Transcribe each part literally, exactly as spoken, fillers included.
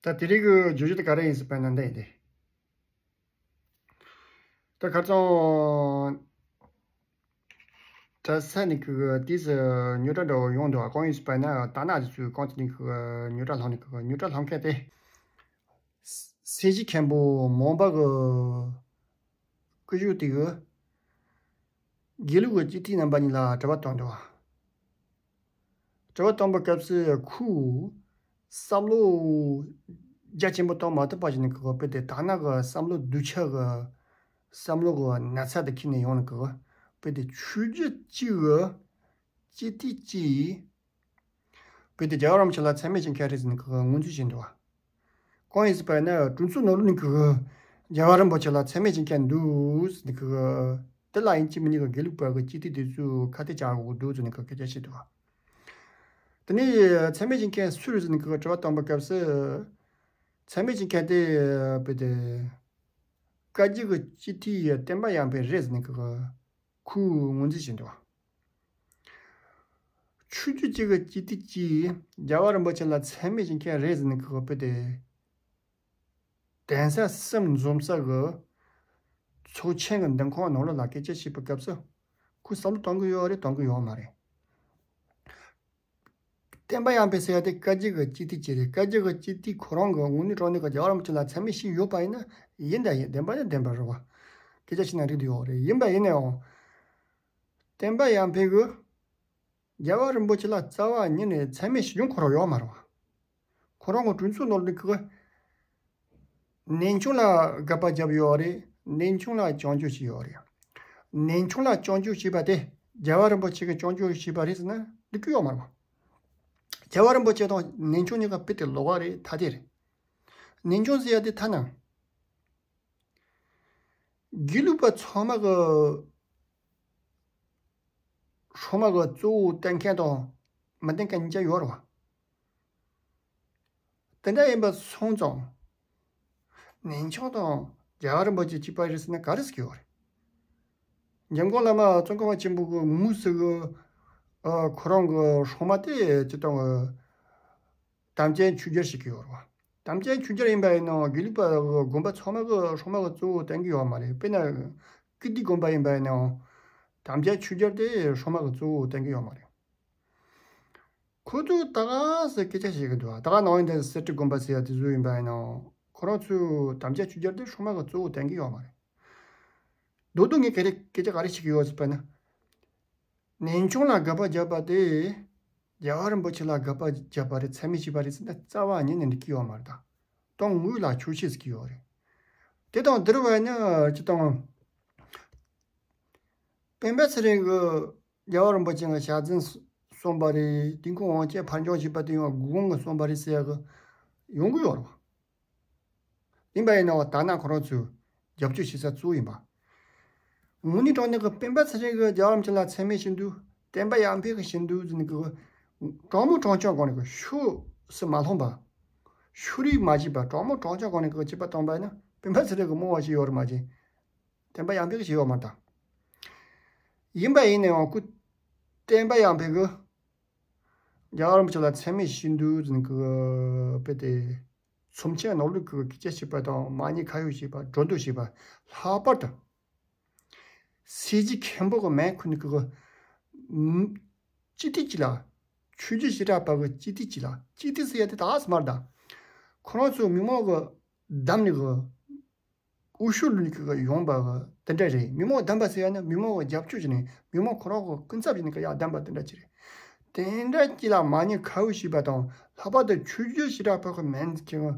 ད་དེ་རིང་གི་བརྗོད་གཞི་དེ་ག་རེ་ཡིན་ཟེར་བ་ན་འདི་ཡིན་ཏེ། ད་ཁ་སང་གྲྭ་ས་ནས་ཁོ་གི་དུས་སུ་རྙོག་དྲ་འདྲ་བོ་ཡོང་འདུག་གང་ཡིན་ཟེར་བ་ན་དར་ནག་དེ་ཚོས་གང་ཅི་ནས་ཁོ་གི་རྙོག་དྲ་བསླངས་ནས་ཁོ་གི་རྙོག་དྲ་བསླངས་མཁན་དེ། སེར་བྱེས་མཁན་པོ་མོན་པ་གི་སྐུ་ཞབས་དེ་གིས་དགེ་ལུགས་ཀྱི་སྤྱི་འཐུས་རྣམ་པ་གཉིས་ལ་དྲི་བ་བཏང་འདུག་དྲི་བ་བཏང་པའི་སྐབས་སུ་ཁོས་བསམ་བློ་རྒྱ་ཆེན་པོ་བཏང་མ་ཐུབ་པ་ཞིག་ནས་ཁོ་གིས་དཔེ་དེ་དར་ནག་གི་བསམ་བློ་སྡུག་ཆགས་ཀྱི་བསམ་བློ་གི་ན་ཚ་དེ་ཁྱེར་ནས་ཡོང་ནས་ཁོ་གིས་དཔེ་དེ་ཆོས་བརྒྱུད་གཅིག་གི་སྤྱི་འཐུས་གཅིག་གིས་བོད་དེ་རྒྱལ་བ་རིན་པོ་ཆེ་ལ་མཚན་སྨད་བྱེད་མཁན་རེད་ཟེར་ནས་ཁོ་གིས་ངོས་འཛིན་བྱས་འདུག་བ། གང་ཡིན་ཟེར་བ་ཡིན་ན་གྲོས་ཚོགས་ནང་ལོགས་ནས་ཁོ་གིས་རྒྱལ་བ་རིན་པོ་ཆེ་ལ་མཚན་སྨད་བྱེད་མཁན་འདུག་ཟེར་ནས་ཁོ་གིས། དེ་ལ་ཡིན་གཅིག་མིན་གཉིས་ཀྱི་དགེ་ལུགས་པ་གི་སྤྱི་འཐུས་དེ་ཚོས་ཁ་གཏད་བཅག་དགོས་འདུག་ཟེར་ནས་ཁོ་གིས་སྐད་ཆ་བཤད་འདུག་བ། དེ་ནས་མཚན་སྨད་བྱེད་མཁན་སུ་རེད་ཟེར་ནས་ཁོ་གིས་དྲི་བ་བཏང་པའི་སྐབས་སུ། མཚན་སྨད་བྱེད་མཁན་དེ་བོད་དེ་བཀའ་བརྒྱུད་ཀྱི་སྤྱི་འཐུས་བསྟན་པ་ཡར་འཕེལ་རེད་ཟེར་ནས་ཁོ་གིས། ཁོས་ངོས་འཛིན་བྱས་འདུག་ཆོས་བརྒྱུད་གཅིག་གི་སྤྱི་འཐུས་ཀྱིས་རྒྱལ་བ་རིན་པོ་ཆེ་ལ་མཚན་སྨད་བྱེད་མཁན་རེད་ཟེར་ནས་ཁོ་གིས་དཔེ་དེ། གདན་ས་གསུམ་འཛོམས་ས་གི་ཚོགས་ཆེན་གི་འདུ་ཁང་ནང་ལོགས་ལ་སྐད་ཆ་བཤད་པའི་སྐབས་སུ། ཁོས་བསམ་བློ་གཏོང་གི་ཡོད་རེད་གཏོང་གི་ཡོད་མ་རེད། བསྟན་པ་ཡར་འཕེལ་ཟེར་ཡ་དེ་བཀའ་བརྒྱུད་ཀྱི་སྤྱི་འཐུས་ཅིག་རེད། བཀའ་བརྒྱུད་ཀྱི་སྤྱི་འཐུས་ཁོ་རང་གི་དངོས་གནས་དྲང་གནས་ཀྱི་རྒྱལ་བ་རིན་པོ་ཆེ་ལ་མཚན་སྨད་བྱས་ཡོད་པ་ཡིན་ན་ཡིན་དང་ཡིན། བདེན་པ་ཡིན་བདེན་པ་རེད་བ། སྐད་ཆ་བཤད་ན་འགྲིག་གི་ཡོད་རེད། ཡིན་པ་ཡིན་ནའང་། བསྟན་པ་ཡར་འཕེལ་གྱིས་རྒྱལ་བ་རིན་པོ་ཆེ་ལ་རྩ་བ་ཉིད་ནས་མཚན་སྨད་བྱས་ཡོང་ཁོ་རང་ཡོད་མ་རེད་བ། ཁོ་རང་གི་གྲོས་ཚོགས་ནང་ལ་ཁོ་གིས་ནན་ཆུང་ལ་དགག་པ་བརྒྱབ་ཡོད་རེད། ནན་ཆུང་ལ་སྐྱོན་བརྗོད་བྱས་ཡོད་རེད། ནན་ཆུང་ལ་སྐྱོན་བརྗོད་བྱས་པ་དེ་རྒྱལ་བ་རིན་པོ་ཆེ་གིས་སྐྱོན་བརྗོད་བྱས་པ་རེད་ཟེར་ན་འགྲིག་གི་ཡོད་མ་རེད་བ། རྒྱལ་བ་རིན་པོ་ཆེ་དང་ནན་ཆུང་གཉིས་ཀ་དཔེ་དེ་ལོགས་ཀ་རེད། ཐ་དད་རེད། ནན་ཆུང་ཟེར་ཡ་དེ་ཐ་ན། དགེ་ལུགས་པ་ཚང་མ་གི་སྲུང་མ་གི་གཙོ་བོ་བསྟེན་མཁན་དང་མི་བསྟེན་མཁན་གཉིས་ཀ་ཡོད་རེད་བ། དེ་འདྲ་ཡིན་པ་སོང་ཙང་། ནན་ཆུང་དང་རྒྱལ་བ་རིན་པོ་ཆེ་གཅིག་པ་རེད་ཟེར་ན་ག་རེ་ཟེར་གྱི་ཡོད་རེད། འཇམ་མགོན་བླ་མ་ཙོང་ཁ་པ་ཆེན་པོ་གི་ངོས་སུ་གི་ཨ་ཁོ་རང་གི་སྲུང་མ་དེ་སྤྱིར་བཏང་གི་དམ་ཅན་ཆོས་རྒྱལ་ཞིག་གི་ཡོད་རེད་བ། དམ་ཅན་ཆོས་རྒྱལ་ཡིན་པ་ཡིན་ནའང་དགེ་ལུགས་པ་གི་དགོན་པ་ཚང་མ་གི་སྲུང་མ་གི་གཙོ་བོ་བསྟེན་གི་ཡོད་མ་རེད། དཔེར་ན་ཀིརྟི་དགོན་པ་ཡིན་པ་ཡིན་ནའང་དམ་ཅན་ཆོས་རྒྱལ་དེ་སྲུང་མ་གི་གཙོ་བོ་བསྟེན་གི་ཡོད་མ་རེད། ཁོ་ཚོས་ད་ག་སེ་སྐད་ཆ་བཤད་གི་འདུག་ད་ག་ནང་བཞིན་དེ་གསེར་ཁྲི་དགོན་པ་ཟེར་ཡ་དེ་ཚོ་ཡིན་པ་ཡིན་ནའང་ཁོ་རང་ཚོས་དམ་ཅན་ཆོས་རྒྱལ་དེ་སྲུང་མ་གི་གཙོ་བོ་བསྟེན་གི་ཡོད་མ་རེད། མདོར་བསྡུས་ངས་ག་རེ་སྐད་ཆ་ག་རེ་བཤད་གི་ཡོད་ཟེར་བ་ན། ནན་ཆུང་ལ་དགག་པ་བརྒྱབ་པ་དེ། རྒྱལ་བ་རིན་པོ་ཆེ་ལ་དགག་པ་བརྒྱབ་པ་རེད། མཚན་སྨད་བྱས་པ་རེད་ཟེར་ན་རྩ་བ་ཉིད་ནས་འགྲིག་གི་ཡོད་མ་རེད་ད། དོན་དངོས་ལ་འཁྱོག་བཤད་ཟེར་གི་ཡོད་རེད། དེ་དང་འདིར་བ་ནི་སྤྱིར་བཏང་། སྤེན་པ་ཚེ་རིང་གིས་རྒྱལ་བ་རིན་པོ་ཆེ་ལ་ཞལ་འཛུམ་གསུངས་པ་རེད། དུས་འཁོར་དབང་ཆེན་ཕར་འགྱངས་བྱས་པ་དེ་ཡང་དགོས་དགོས་གསུངས་པ་རེད་ཟེར་ཡ་གི་ཡོང་གི་ཡོད་རེད་བ། ཡིན་པ་ཡིན་ནའང་ད་ནང་ཁོ་རང་ཚོས་རྒྱབ་སྐྱོར་བྱེད་ས་གཙོ་བོ་ཡིན་པ། དངོས་གནས་དྲང་གནས་ཀྱི་སྤེན་པ་ཚེ་རིང་གིས་རྒྱལ་བ་རིན་པོ་ཆེ་ལ་མཚན་སྨད་བྱས་འདུག་བསྟན་པ་ཡར་འཕེལ་གྱི་བྱས་འདུག་ཟེར་ནས་ཀྱི། དྲང་མོ་དྲང་བཞག་སྒོ་ནས་ཀྱི་ཕྱོགས་སུ་མ་ལྷུང་པ། ཕྱོགས་རིས་མ་བྱས་པ་དྲང་མོ་དྲང་བཞག་སྒོ་ནས་ཀྱི་དཔྱད་པ་བཏང་པ་ཡིན་ན་སྤེན་པ་ཚེ་རིང་གིས་རྨོངས་པ་ཞིག་ཡོད་རེད་མ་གཞི། བསྟན་པ་ཡར་འཕེལ་གྱི་བྱས་ཡོད་མ་རེད་ད། ཡིན་པ་ཡིན་ནའང་ཁོས་བསྟན་པ་ཡར་འཕེལ་གྱི། རྒྱལ་བ་རིན་པོ་ཆེ་ལ་མཚན་སྨད་བྱས་འདུག་ཟེར་ནས་ཀྱི་དཔེ་དེ། ཚོམས་ཆེན་ནང་ལོགས་ཀྱི་སྐད་ཆ་བཤད་པ་དང་མ་ཉེས་ཁ་གཡོགས་བྱས་པ་སྒྲོ་འདོགས་བྱས་པ་ལྷག་པར་དུ། སྲིད་ཇུས་མཁན་པོ་གི་མེན་ཁུ་ནི་གི་སྤྱི་འཐུས་ཅིག་ལ། ཆོས་བརྒྱུད་བྱེ་བྲག་པ་གི་སྤྱི་འཐུས་ཅིག་ལ་སྤྱི་འཐུས་ཟེར་ཡ་དེ་ད་ཨ་སི་མར་ད། ཁོ་རང་ཚོ་མི་མང་གི་བདམས་ནི་གི་འོས་ཤོག་བླུགས་ནི་གི་ཡོང་པ་གི་དེ་འདྲ་རེད། མི་མང་བདམས་པ་ཟེར་ཡ་ནི་མི་མང་གི་རྒྱབ་སྐྱོར་བྱས་ནས་མི་མང་ཁོ་རང་གི་སྐུ་ཚབ་བྱས་ནས་གི་ཡ་བདམས་པ་དེ་འདྲ་ཅིག་རེད། དེ་འདྲ་ཅིག་ལ་མ་ཉེས་ཁ་གཡོགས་བྱས་པ་དང་ལྷག་པར་དུ་ཆོས་བརྒྱུད་བྱེ་བྲག་པ་གི་མེན་ཁི་གི་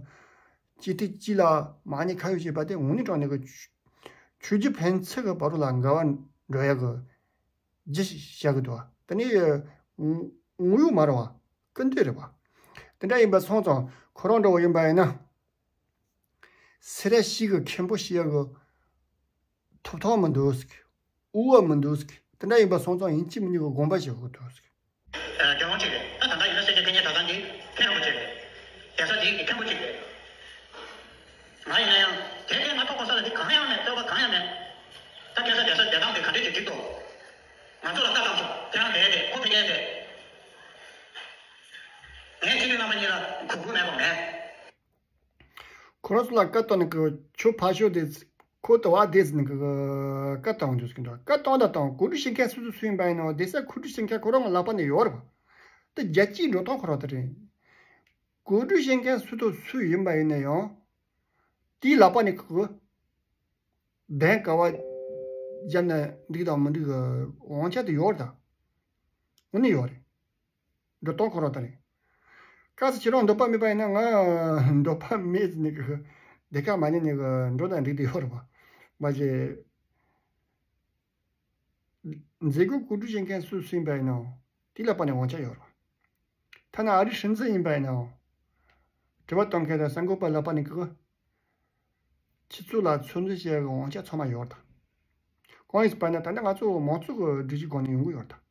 སྤྱི་འཐུས་ཅིག་ལ་མ་ཉེས་ཁ་གཡོགས་བྱས་པ་དེ་དངོས་གནས་དྲང་གནས་གི་ཆོས་བརྒྱུད་ཕན་ཚུན་གི་བར་ལ་འགལ་བ་འགྲོ་ཡ་གི་རྒྱུ་ཞིག་བཞག་གི་འདུག་དེ་ནི་ངོ་བོ་མ་རེད་བ། སྐུར་འདེབས་རེད་བ། དེ་འདྲ་ཡིན་པ་སོང་ཙང་ཁོ་རང་འདྲ་བོ་ཡིན་པ་ཡིན་ན། སེ་ར་བྱེས་གི་མཁན་པོ་བྱེད་ཡ་གི་ཐོབ་ཐང་མི་འདུག་ཟེར་གི། དབུ་བ་མི་འདུག་ཟེར་གི། དེ་འདྲ་ཡིན་པ་སོང་ཙང་ཡིན་གཅིག་མིན་གཉིས་གི་དགོངས་པ་བཞེས་དགོས་འདུག་ཟེར་གི། ཨ། དགེ་སློང་གཅིག་རེད། ད་ད་ལྟ་ཡིན་ན་སེ་ཆེན་ཐེ་ཉེ་གྲགས་ཚང་གི་མཁན་རིན་པོ་ཆེ་རེད། རྒྱལ་ས་འདི་གི་མཁན་པོ་གཅིག་རེད། ང་ཡིན་ན་ཡང་དེ་ལྟའི་ང་ཐོག་པ་ས་ལ་འདི་གང་ཡང་མེད། བསྟོད་པ་གང་ཡང་མེད། ད་ཁ་སང་རྒྱལ་ས་རྒྱལ་ཐང་དེ་ག་འདྲས་ཀྱི་འགྲིག་འདུག་ང་ཚོ་ལ་བཀའ་བཏང་སོང་། ཁྱེད་རང་བསྡད་བསྡད། ཁོ་ཕ་གིར་བསྡད། ངས་སྤྱི་འཐུས་རྣམ་པ་གཉིས་ལ་གུས་བཀུར་མེད་པ་མེད། ཁོ་རང་ཚོ་ལ་བཀའ་བཏང་ནས་གི་ཆོས་ཕར་ཞོག་དེ། ཁོ་ལྟ་བ་དེ་ཟིན་གི་བཀའ་བཏང་འདུག་གི་འདུག་བཀའ་བཏང་ད་བཏང་གོ་སྒྲིག་བྱེད་མཁན་སུ་སུ་སུ་ཡིན་པ་ཡིན་ནའང་དེ་ས་གོ་སྒྲིག་བྱེད་མཁན་ཁོ་རང་གི་ལག་པ་ནས་ཡོད་རེད་པ། དེ་རྒྱལ་སྤྱིའི་འགྲོ་སྟངས་ཁོ་རང་དེ་རེད། གོ་སྒྲིག་བྱེད་མཁན་སུ་དང་སུ་ཡིན་པ་ཡིན་ན་ཡང་། དེའི་ལག་པ་ནས་གི་གདན་ག་བ་བརྒྱབ་ན་འགྲིག་དང་མི་འགྲིག་གི་དབང་ཆ་དེ་ཡོད་རེད་ད། དངོས་གནས་ཡོད་རེད། འགྲོ་སྟངས་ཁོ་རང་ལྟར་རེད། སྐབས་སུ་ཁྱེད་རང་འདོད་པ་མེད་པ་ཡིན་ན་ང་འདོད་པ་མེད་ཟེར་ནས་གི་སྡེ་ཁག་མ་ཉན་ནས་གི་འགྲོ་ན་འགྲིག་དེ་ཡོད་རེད་པ། མ་གཞི་མཛད་སྒོ་གོ་སྒྲིག་བྱེད་མཁན་སུ་སུ་ཡིན་པ་ཡིན་ནའང་དེ་ལ་དཔག་ནས་དབང་ཆ་ཡོད་རེད་པ། ཐ་ན་ཨ་རིའི་སྲིད་འཛིན་ཡིན་པ་ཡིན་ནའང་དྲི་བ་གཏོང་མཁན་དང་གསར་འགོད་པ་ལ་དཔག་ནས་གི་ཁྱེད་ཚོ་ལ་ཚོད་འཛིན་བྱེད་ཡག་གི་དབང་ཆ་ཚང་མ་ཡོད་རེད་ད། གང་ཡིན་ཟེར་བ་ན་ད་ལྟ་ང་ཚོ་མང་གཙོ་གི་སྒྲིག་གཞིའི་སྒོ་ནས་ཡོང་གི་ཡོད་རེད་ད།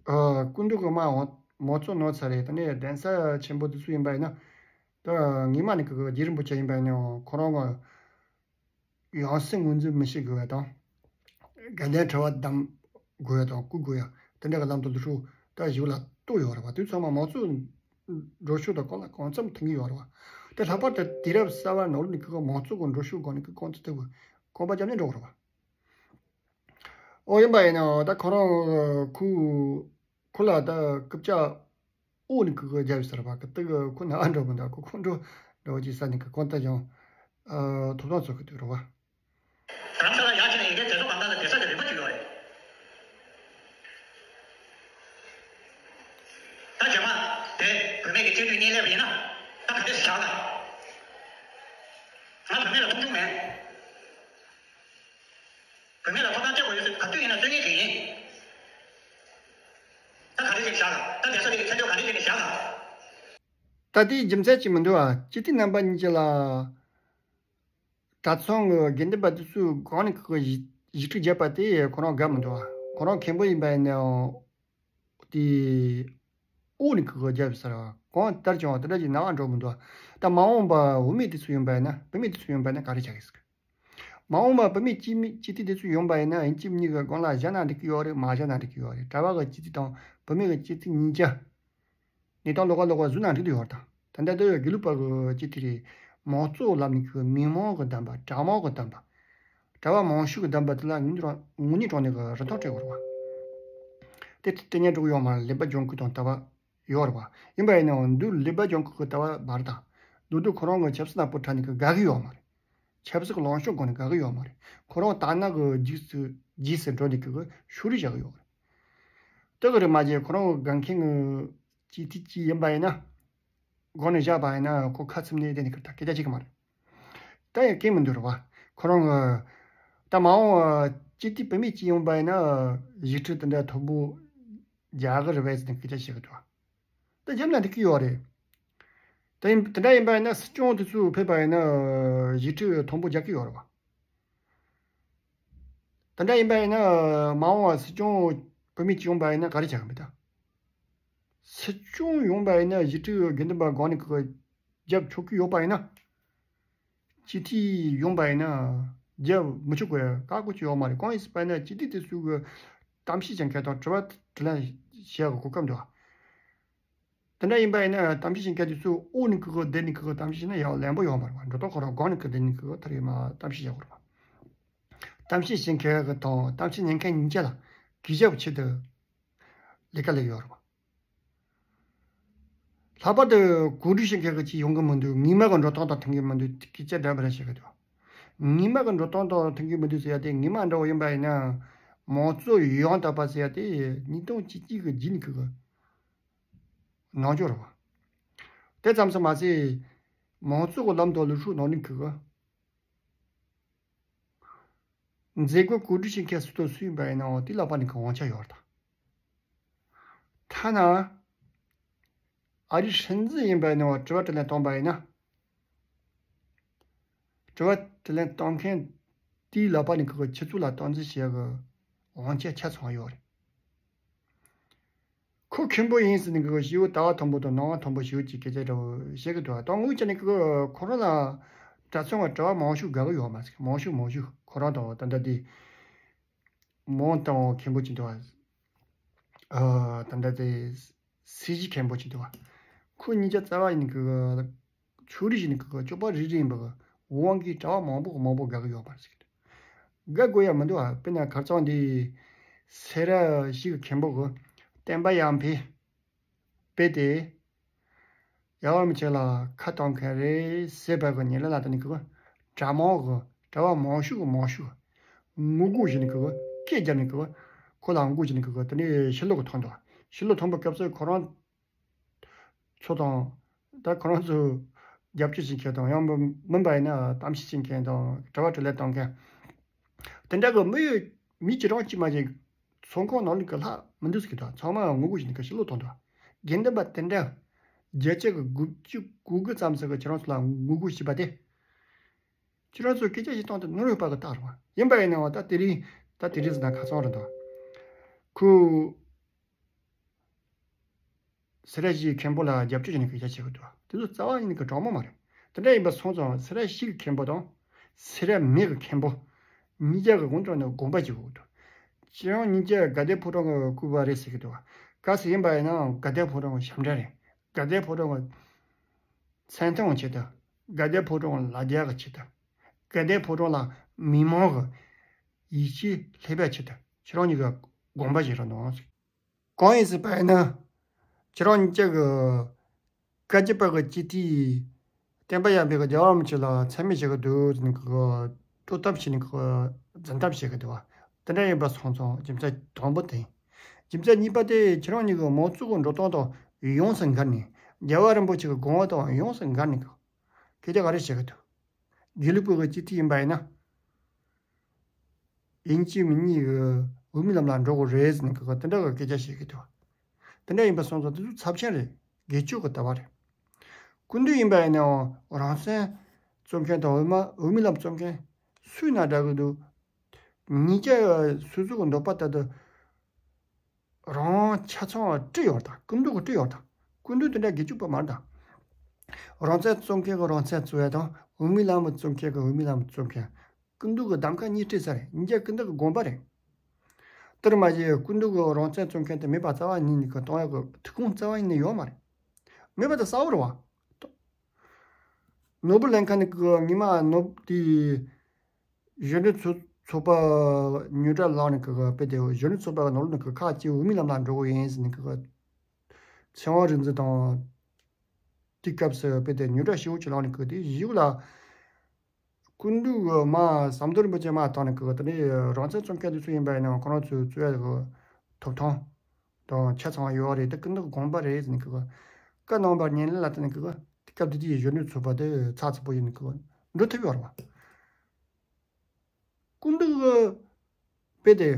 ཨ། སྐུ་མདུན་གྱི་མ་འོ་མང་གཙོ་ནོར་ཚར་རེད། ད་ནས་གདན་ས་ཆེན་པོ་དེ་ཚོ་ཡིན་པ་ཡིན་ན། ད་ངེས་མ་ནས་གི་རྗེ་རིན་པོ་ཆེ་ཡིན་པ་ཡིན་ན་ཁོ་རང་གི་ཡང་སྲིད་ངོས་འཛིན་མི་བྱེད་དགོས་པ་དང་། དགའ་ལྡན་གྲྭ་པ་བདམས་དགོས་པ་དང་བསྐོ་དགོས་ཡ་དེ་འདྲ་གི་ལམ་དུ་ལུས་ཤོག་ད་ཞིག་ལ་གཏོགས་ཡོད་རེད་བ། དུས་ཚང་མ་མང་གཙོ་འགྲོ་ཕྱོགས་དང་གང་ལ་གང་འཚམ་མཐུན་གྱི་ཡོད་རེད་བ། དེ་ལྷག་པར་དུ་དུས་རབས་གསར་བ་ནང་ལོགས་ནས་གི་མང་གཙོ་གི་འགྲོ་ཕྱོགས་སྒང་ནས་གི་གང་ཚུལ་ཐུབ་གི་གོམ་པ་རྒྱབ་ནས་འགྲོ་དགོས་རེད་བ། ཨོ་ཡིན་པ་ཡིན་ནའང་ད་ཁོ་རང་ཁུ་ཁུ་ལ་ད་རྐུབ་ཀྱག་ཨོ་ནི་ཁུ་ཁུ་རྒྱབ་ཟེར་བ་གི་ཏི་གི་ཁུ་ན་ཨ་འགྲོ་མི་འདུག་ཁུ་ཁུ་འགྲོ་འགྲོ་ཅི་ས་ནི་གི་གོང་ད་ཀྱང་ཐོབ་ཐང་ཚོ་གི་དུས་རུ་བ། རང་ས་ལ་ཡར་ཕྱིན་ནས་ཡི་གེ་དེ་ཚོ་གང་ག་ལ་དེ་ས་གི་རིམ་པ་ཅིག་ཡོད་རེད། ད་རྗེས་མ་དེ་བུད་མེད་ཀྱི་སྤྱི་འཐུས་གཉིས་སླེབས་པ་ཡིན་ན་ད་ག་འདྲ་ཞིག་བཞག་ན། ང་བུད་མེད་ལ་མཐོང་ཆུང་མེད། བུད་མེད་ལ་ཐོབ་ཐང་སྤྲད་དགོས་ཡོད་ཚུལ་ག་དུས་ཡིན་ན་སྟོན་ངེས་ཀྱི་ཡིན། ད་ག་རེ་བྱས་བཞག་ད་དེ་ས་དེ་གི་ཁྱེད་ཚོས་ག་རེ་བྱས་ནས་བཞག་ད། ད་དེའི་རྒྱུ་མཚན་ཅིག་མི་འདུག་ཨ། སྤྱི་འཐུས་རྣམ་པ་གཉིས་ཀྱི་ལ། གྲྭ་ཚང་གི་དགེ་འདུན་པ་དེ་ཚོའི་སྒང་ནས་ཁོ་གཞི་གཞི་ཁྲི་བརྒྱབ་པ་དེ་ཁོ་རང་དགའ་མི་འདུག་ཨ། ཁོ་རང་མཁན་པོ་ཡིན་པ་ཡིན་ནའང་། དེ་ཨོ་ནི་ཁོ་གོ་རྒྱབ་ཟེར་བ་གང་ལྟར་ཀྱང་དེ་འདྲ་ཅིག་ནང་འགྲོ་མི་འདུག་ད་མ་འོངས་པ་བུད་མེད་དེ་ཚོ་ཡིན་པ་ཡིན་ན་བུད་མེད་དེ་ཚོ་ཡིན་པ་ཡིན་ན་ག་རེ་བྱ་གི་ཟེར། མ་འོངས་པ་བུད་མེད་སྤྱི་མི་སྤྱི་འཐུས་དེ་ཚོ་ཡོང་པ་ཡིན་ན་ཡིན་གཅིག་མིན་གཉིས་ཀྱི་སྒང་ལ་བཞག་ན་འགྲིག་གི་ཡོད་རེད། མ་བཞག་ན་འགྲིག་གི་ཡོད་རེད། གྲྭ་པ་གི་སྤྱི་འཐུས་དང་བུད་མེད་ཀྱི་སྤྱི་འཐུས་གཉིས་ཀ་གནས་སྟངས་ལོགས་ཀ་ལོགས་ཀ་བཟོས་ན་འགྲིག་གི་ཡོད་རེད། ད་ད་ལྟ་དགེ་ལུགས་པ་གི་སྤྱི་འཐུས་རེད། མང་གཙོ་ལམ་ནས་ཁོའི་མི་མང་གི་བདམས་པ་གྲྭ་མང་གི་བདམས་པ། གྲྭ་པ་མང་ཤོས་ཀྱི་བདམས་པ་དེ་ལ་ངོས་འཛིན་རང་ངོས་འཛིན་དྲང་གནས་ཀྱི་རིན་ཐང་སྤྲད་དགོས་རེད་བ། དེ་དེ་སྟེང་ཉན་འགྲོ་གི་ཡོད་མ་རེད། ཀླད་པ་སྦྱོང་གི་དང་ལྟ་བ་ཡོད་རེད་བ། ཡིན་པ་ཡིན་ནའང་འདུག་ཀླད་པ་སྦྱོང་གི་ལྟ་བ་མ་རེད་དང་། མདོར་བསྡུས་ཁོ་རང་གི་ཆབ་སྲིད་ནག་པོ་ཁྲ་ནས་ཀྱི་དགའ་གི་ཡོད་མ་རེད། ཆབ་སྲིད་ཀྱི་ལངས་ཕྱོགས་སྒང་ནས་དགའ་གི་ཡོད་མ་རེད། ཁོ་རང་དག་སྣང་གི་རྗེས་སུ་རྗེས་སུ་འགྲོ་ནས་ཀྱི་ཤུགས་རེ་བཞག་གི་ཡོད་རེད། དེ་གི་རེད་མ་བྱས་ཁོ་རང་གི་དགའ་མཁན་གྱི་སྤྱི་འཐུས་ཅིག་ཡིན་པ་ཡིན་ན། སྒོ་ནས་བཞག་པ་ཡིན་ན་ཁོ་ཁ་ཚིམ་ནས་བསྡད་ནས་ཁུར་ད་སྐད་ཆ་བྱེད་ཀྱི་མ་རེད། ད་ཡང་སྐད་མི་འདུག་རེད་བ། ཁོ་རང་གི་ད་མ་འོངས་སྤྱི་འཐུས་བུད་མེད་ཅིག་ཡོང་པ་ཡིན་ན་ཞིབ་ཕྲ་དེ་འདྲ་མཐོན་པོ་རྒྱག་གི་རེད་བས་ཟེར་ནས་སྐད་ཆ་བཤད་ཀྱི་འདུག་ད་རྒྱབ་ན་འགྲིག་གི་ཡོད་རེད། ད་ཡིན་དེ་འདྲ་ཡིན་པ་ཡིན་ན་སྲིད་སྐྱོང་དེ་ཚོ་ཕེབས་པ་ཡིན་ན་ཞིབ་ཕྲ་མཐོན་པོ་རྒྱག་གི་ཡོད་རེད་བ། དེ་འདྲ་ཡིན་པ་ཡིན་ན་མ་འོངས་པ་སྲིད་སྐྱོང་བུད་མེད་ཅིག་ཡོང་པ་ཡིན་ན་ག་རེ་བྱ་གི་མེད་ད། སྲིད་སྐྱོང་ཡོང་པ་ཡིན་ན་ཞིབ་ཕྲའི་དགེ་འདུན་པ་སྒང་ནས་ཁོ་རྒྱབ་ཆོག་གི་ཡོད་པ་ཡིན་ན། སྤྱི་འཐུས་ཡོང་པ་ཡིན་ན་རྒྱབ་མི་ཆོག་གི་བཀག་དགོས་ཀྱི་ཡོད་མ་རེད། གང་ཡིན་ཟེར་བ་ཡིན་ན་སྤྱི་འཐུས་དེ་ཚོ་གི་གཏམ་བཤད་བྱེད་མཁན་དང་དྲི་བ་དྲིས་ལན་བྱེད་ཡག་གི་གོ་སྐབས་འདུག་ཨ། དེ་འདྲ་ཡིན་པ་ཡིན་ན་གཏམ་བཤད་བྱེད་མཁན་དེ་ཚོ་འོག་ནས་ཁོ་གི་སྡེ་ནས་ཁོ་གི་གཏམ་བཤད་བྱས་ན་ཡག་ལན་པོ་ཡོད་མ་རེད་བ། འགྲོ་སྟངས་ཁོ་རང་སྒང་ནས་ཁོ་སྡེ་ནས་ཁོ་གི་ཐར་ཡོད་མ་གཏམ་བཤད་བྱེད་དགོས་རེད་བ། གཏམ་བཤད་བྱེད་མཁན་གི་དང་གཏམ་བཤད་ཉན་མཁན་གཉིས་ཆ་ལ་གུས་ཞབས་ཆེད་དུ་ལས་ཀ་ལས་ཡོད་རེད་བ། ལྷག་པར་དུ་གོ་སྒྲིག་བྱེད་མཁན་གྱི་ཅིག་ཡོང་གི་མི་འདུག་ངེས་མེད་ཀྱི་འགྲོ་སྟངས་དང་མཐུན་གྱི་མི་འདུག་སྐད་ཆ་འདྲ་མི་འདྲ་བཤད་གི་འདུག་ངེས་མེད་ཀྱི་འགྲོ་སྟངས་དང་མཐུན་གྱི་མི་འདུག་ཟེར་ཡ་དེ་ངེས་མེད་འདྲ་བོ་ཡིན་པ་ཡིན་ན་མང་གཙོ་ཡང་དག་པ་ཟེར་ཡ་དེ་ཉིས་སྟོང་བཅུ་གཅིག་གི་རྗེས་ནས་གི་གི་ནང་སྦྱོར་བ། དེ་ཙམ་དུ་མ་ཟད་མང་གཙོ་གི་ལམ་དང་ལུགས་སྲོལ་ནང་ནས་གི་གི་མཛད་སྒོ་གོ་སྒྲིག་བྱེད་མཁན་སུ་དང་སུ་ཡིན་པ་ཡིན་ནའང་དེ་ལག་པ་ནས་གི་དབང་ཆ་ཡོད་རེད་ད། ཐ་ན་ཨ་རིའི་སྲིད་འཛིན་ཡིན་པ་ཡིན་ནའང་དྲི་བ་དྲིས་ལན་བཏང་པ་ཡིན་ན། དྲི་བ་དྲིས་ལན་བཏང་མཁན་དེའི་ལག་པ་ནས་གི་ཁྱེད་ཚོ་ལ་སྟངས་འཛིན་བྱེད་ཡག་གི་དབང་ཆ་ཆ་ཚང་ཡོད་རེད། ཁོ་མཁན་པོ་ཡིན་ཟེར་ནས་གི་ཞེ་པོ་ལྟ་བ་མཐོན་པོ་དང་སྣང་བ་མཐོན་པོ་ཞེ་པོ་ཅིག་སྐད་ཆ་འདྲ་བོ་བཤད་གི་འདུག་ད་དངོས་ཆ་ནས་གི་ཁོ་རང་ལ་གྲྭ་ཚང་བ་གྲྭ་པ་མང་ཤོས་དགའ་གི་ཡོད་མ་ཟེར། མང་ཤོས་མང་ཤོས་ཁོ་རང་དང་ད་ལྟ་དེ་མང་དང་མཁན་པོ་ཅིག་འདུག་བ། ཨ་ད་ལྟ་དེ་སྲིད་ཞི་མཁན་པོ་ཅིག་འདུག་བ། ཁོ་གཉིས་ཆ་རྩ་བ་ཡིན་གི་ ཕྱོགས་རིས་བཞི་ནི་གི་གི་སྤྱོད་པ་རིགས་རིགས་ཡིན་པ་གི་དབང་གིས་གྲྭ་བ་མང་པོ་གི་མང་པོ་དགའ་གི་ཡོད་པ་རེད་ཟེར་གི་འདུག་དགའ་དགོས་ཡ་མི་འདུག་ཨ། དཔེར་ན་ཁར་ཚང་འདི་སེ་ར་བཞི་གི་མཁན་པོ་གི་བསྟན་པ་ཡར་འཕེལ་དཔེ་དེ། རྒྱལ་བ་རིན་པོ་ཆེ་ལ་ཁ་གཏོང་མཁན་རེད་ཟེར་བ་གི་ཉེ་ལ་ལ་དེ་ནི་གི་གྲྭ་མང་གི་གྲྭ་བ་མང་ཤོས་གི་མང་ཤོས་ངུ་དགོད་བྱས་ནི་གི་སྐད་རྒྱབ་ནི་གི་ཁོ་ལ་ངུ་དགོད་བྱས་ནི་གི་དེ་ནི་ཕྱི་ལོགས་གི་མཐོང་འདུག་ཕྱི་ལོགས་མཐོང་པའི་སྐབས་སུ་ཁོ་རང་ཚོ་དང་ད་ཁོ་རང་ཚོ་རྒྱབ་སྐྱོར་བྱེད་མཁན་དང་ཡང་མིན་པ་ཡིན་ན་གཏམ་བཤད་བྱེད་མཁན་དང་གྲྭ་བ་དྲིན་ལན་གཏོང་མཁན། དེ་འདྲ་གི་མི་ཡོད་མི་གཅིག་རང་གཅིག་མ་གཅིག་ཚོང་ཁང་ནང་ལ་གི་ལྷག་མི་འདུག་ཟེར་གི་འདུག་ཚང་མ་ངུ་དགོད་བྱས་ནི་གི་ཕྱི་ལོགས་མཐོང་འདུག་དགེ་འདུན་པ་དེ་འདྲ་བརྒྱ་ཆ་གི་དགུ་བཅུ་གོ་དགུ་ཙམ་ཟེར་གི་ཁྱེད་རང་ཚོ་ལ་ངུ་དགོད་བྱས་པ་དེ། ཁྱེད་རང་ཚོས་སྐད་ཆ་ཞིག་བཏང་སྟེ་ནོར་ཡོད་པ་གི་རྟགས་རེད་བ། ཡིན་པ་ཡིན་ནའང་ད་དེ་རིང་ད་དེ་རིང་ཟེར་ན་ཁ་སང་རེད་འདུག་ཁོས་སེ་ར་བཞིའི་མཁན་པོ་ལ་རྒྱབ་སྐྱོར་བྱས་ནས་སྐད་ཆ་བཤད་གི་འདུག་དེ་ཚོ་རྩ་བ་ཉིད་ནས་གི་དྲང་མོ་མ་རེད། དེ་འདྲ་ཡིན་པ་སོང་ཙང་སེ་ར་བཞི་གི་མཁན་པོ་དང་སེ་ར་མེད་གི་མཁན་པོ་གཉིས་ཀ་གི་དབང་ཆ་ནས་དགོངས་པ་བཞེས་དགོས་འདུག་ཁྱེད་རང་གཉིས་ཀ་དགའ་ལྡན་ཕོ་བྲང་གི་སྐུ་པར་རེད་ཟེར་གི་འདུག་གལ་སྲིད་ཡིན་པ་ཡིན་ནའང་དགའ་ལྡན་ཕོ་བྲང་གི་ཞབས་འདྲེན་རེད། དགའ་ལྡན་ཕོ་བྲང་གི་མཚན་མཐོང་ཆེད་དུ། དགའ་ལྡན་ཕོ་བྲང་ལ་རྒྱ་གི་ཆེད་དུ། དགའ་ལྡན་ཕོ་བྲང་ལ་མི་མང་གི་ཡིད་ཆེས་སླེབས་པའི་ཆེད་དུ་ཁྱེད་རང་གཉིས་ཀ་དགོངས་པ་བཞེས་རོགས་གནང་། གང་ཡིན་ཟེར་བ་ཡིན་ན། ཁྱེད་རང་གཉིས་ཀ་གི་བཀའ་བརྒྱུད་པ་གི་སྤྱི་འཐུས་བསྟན་པ་ཡར་འཕེལ་གི་རྒྱལ་བ་རིན་པོ་ཆེ་ལ་མཚན་སྨད་བྱེད་གི་འདུག་ཟེར་ནས་གི་དཀྲོག་གཏམ་བྱས་ནས་གི་འཛིན་གཏམ་བྱེད་གི་འདུག་བ། དེ་འདྲ་ཡིན་པ་སོང་ཙང་རྒྱུ་མཚན་དང་པོ་དེ་ཡིན། རྒྱུ་མཚན་གཉིས་པ་དེ་ཁྱེད་རང་གཉིས་ཀྱི་མང་གཙོ་གི་འགྲོ་སྟངས་དང་ཡོངས་སུ་འགལ་ནས། རྒྱལ་བ་རིན་པོ་ཆེ་གི་དགོངས་པ་དང་ཡོངས་སུ་འགལ་ནས་གི་སྐད་ཆ་ག་རེ་བཤད་གི་འདུག་དགེ་ལུགས་པ་གི་སྤྱི་འཐུས་ཡིན་པ་ཡིན་ན། ཡིན་གཅིག་མིན་གཉིས་གི་འོས་མིའི་ལམ་ལ་འགྲོ་དགོས་རེད་ཟེར་ནས་གི་དེ་འདྲ་གི་སྐད་ཆ་བཤད་གི་འདུག་དེ་འདྲ་ཡིན་པ་སོང་ཙང་དེ་ཚོ་ཚབས་ཆེན་རེད། སྒེར་གཅོད་གི་ལྟ་བ་རེད། སྐུ་མདུན་ཡིན་པ་ཡིན་ནའང་རང་བཙན་རྩོད་མཁན་དང་འོས་མ་འོས་མིའི་ལམ་རྩོད་མཁན་སུ་ཡིན་ན་འདྲ་གི་འདུག་གཉིས་ཀ་སོ་སོ་གི་འདོད་པ་ལྟར་དུ་རང་ཆ་ཚང་བ་བྲིས་ཡོད་དང་སྐུ་མདུན་གི་བྲིས་ཡོད་དང་། སྐུ་མདུན་དེ་འདྲ་སྒེར་གཅོད་པ་མ་རེད་དང་། རང་བཙན་རྩོད་མཁན་གི་རང་བཙན་རྩོད་ཡ་དང་འོས་མིའི་ལམ་རྩོད་མཁན་གི་འོས་མིའི་ལམ་རྩོད་མཁན། སྐུ་མདུན་གི་གདམ་ཁ་གཉིས་བྲིས་ས་རེད། གཉིས་ཀ་སྐུ་མདུན་གི་དགོངས་པ་རེད། དེར་མ་ཟད་སྐུ་མདུན་གི་རང་བཙན་རྩོད་མཁན་དེ་མེད་པ་རྩ་བ་ཉིད་ནས་གི་གཏོང་ཡག་གི་ཐུགས་དགོངས་རྩ་བ་ཉིད་ནས་ཡོད་མ་རེད། མེད་པ་དེ་གསལ་བོ་རེད་བ། ནོར་བུ་གླིང་ཁ་ནས་གི་ཉི་མ་ནོར་དེ་གཞོན་ནུ་ཚོ་ཚོགས་པ་ཉོ་གྲྭ་ལངས་ནས་གི་དཔེ་དེ་གཞོན་ནུ་ཚོགས་པ་གི་ནང་ལོགས་ནས་གི་ཁག་ཅིག་འོས་མིའི་ལམ་ལ་འགྲོ་གི་ཡིན་ཟེར་ནས་གི་ཚེ་དབང་རིག་འཛིན་དང་དེ་སྐབས་སུ་དཔེ་དེ་ཉོ་གྲྭ་ཞེ་པོ་ཅིག་ལངས་ནས་གི་དེ་གཞུག་ལ། སྐུ་མདུན་གྱི་མ་ཟམ་གདོང་རིན་པོ་ཆེ་མ་བཏང་ནས་ཀྱི་དེ་ནས་རང་བཙན་རྩོད་མཁན་དེ་ཚོ་ཡིན་པ་ཡིན་ན་ཁོ་རང་ཚོའི་རྩོད་ཡ་གི་ཐོབ་ཐང་དང་ཆ་ཚང་བ་ཡོད་རེད། དེ་སྐུ་མདུན་གྱི་དགོངས་པ་རེད་ཟེར་ནས་ཀྱི་བཀའ་གནང་བར་ཉན་ལེ་ལ་བརྟེན་ནས་ཀྱི་དེ་སྐབས་དེ་དུས་གཞོན་ནུ་ཚོགས་པ་དེ་ཚགས་ཚུད་པོ་ཡིན་ནས་ཀྱི་འགྲོ་ཐུབ་ཡོད་རེད་བ། སྐུ་མདུན་གྱི་དཔེ་དེ།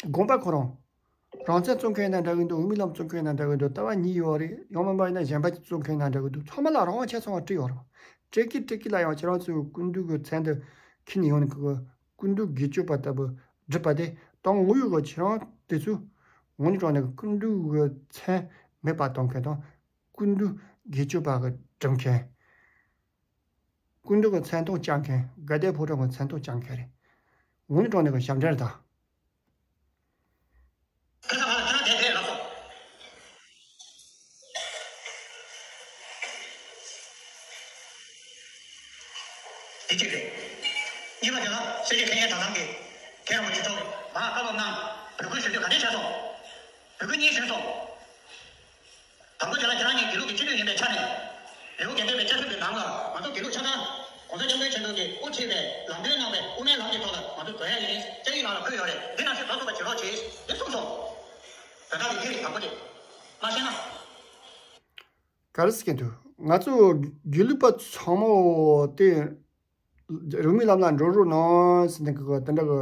དགོངས་པ་ཁོ་རང་། རང་བཙན་རྩོད་མཁན་ཡིན་ན་འདྲ་གི་འདུག་འོས་མི་ལམ་རྩོད་མཁན་ཡིན་ན་འདྲ་གི་འདུག་ལྟ་བ་གཉིས་ཡོད་རེད། ཡང་མིན་པ་ཡིན་ན་གཞན་པ་རྩོད་མཁན་ཡིན་ན་འདྲ་གི་འདུག་ཚང་མ་ལ་རང་དབང་ཆ་ཚང་བ་སྤྲད་ཡོད་རེད། སྤྲད་ཀྱི་སྤྲད་ཀྱི་ལ་ཡང་ཁྱེད་རང་ཚོས་སྐུ་མདུན་གྱི་མཚན་དུ་འཁྱེར་ནས་ཡོང་ནས་གི་སྐུ་མདུན་སྒེར་གཅོད་པ་ལྟ་བུ་སྒྲུབ་པ་དེ་དང་དངོས་ཡོད་ཀྱི་ཁྱེད་རང་དེ་ཚོས་ངོ་ནས་དྲང་ནས་སྐུ་མདུན་གྱི་མཚན་མེད་པ་གཏོང་མཁན་དང་། སྐུ་མདུན་སྒེར་གཅོད་པ་གི་སྒྲུབ་མཁན། སྐུ་མདུན་གྱི་མཚན་ཐོག་བཅངས་མཁན། དགའ་ལྡན་ཕོ་བྲང་གི་མཚན་ཐོག་བཅངས་མཁན་རེད། འོན་ཀྲང་ནས་གི་ཞབས་འདྲེན་རེད་ད། ཁ་སང་ང་ལ་ཁྱེད་རང་དེ་དེ་ལབ་སོང་། དེ་གཅིག་རེད། གཉིས་པ་དེ་ལ་སེ་རེ་ཁེ་ཡན་དང་ལམ་གྱི་ཁེ་རང་མ་ཉིད་ཐོག་མ་བཀའ་སློབ་གནང་། འབོད་སྐུལ་ཞུ་དུས་ག་འདྲས་བྱས་སོང་། འབོད་སྐུལ་གཉིས་ཞུས་སོང་། དང་པོ་དེ་ལ་ཁྱེད་རང་གཉིས་དགེ་ལུགས་ཀྱི་སྤྱི་འཐུས་ཡིན་པའི་ཆ་ནས། ལེའུ་དགེ་འཕེལ་བའི་བསྐྱར་ཞིབ་ཀྱི་ནང་ལ་ང་ཚོ་དགེ་ལུགས་ཆ་ཚང་གོང་ས་སྐྱབས་མགོན་ཆེན་པོ་གིས་དབུ་ཁྲིད་པའི་ལམ་སྟོན་གནང་བའི་དབུ་མའི་ལམ་གྱི་ཐོག་ལ་ང་ཚོ་འགྲོ་ཡ་ཡིན། སྐྱབས་ཡིག་ནང་ལ་འཁོད་ཡོད་རེད། འདི་ནང་བཞིན་འགྲོ་ཐུབ་པ་བྱེད་རོགས་བྱེད་ཅེས་གསུངས་སོང་། བོད་ནང་གི་དེ་རེད། དང་པོ་དེ་མ་ཤེས་ན། ག་རེ་ཟེར་གྱི་འདུག་ང་ཚོ་དགེ་ལུགས་པ་ཚང་མ་དེ། འོས་མིའི་ལམ་ལ་འགྲོ་རོགས་གནང་ཟེར་ནས་གི་དེ་འདྲ་གི་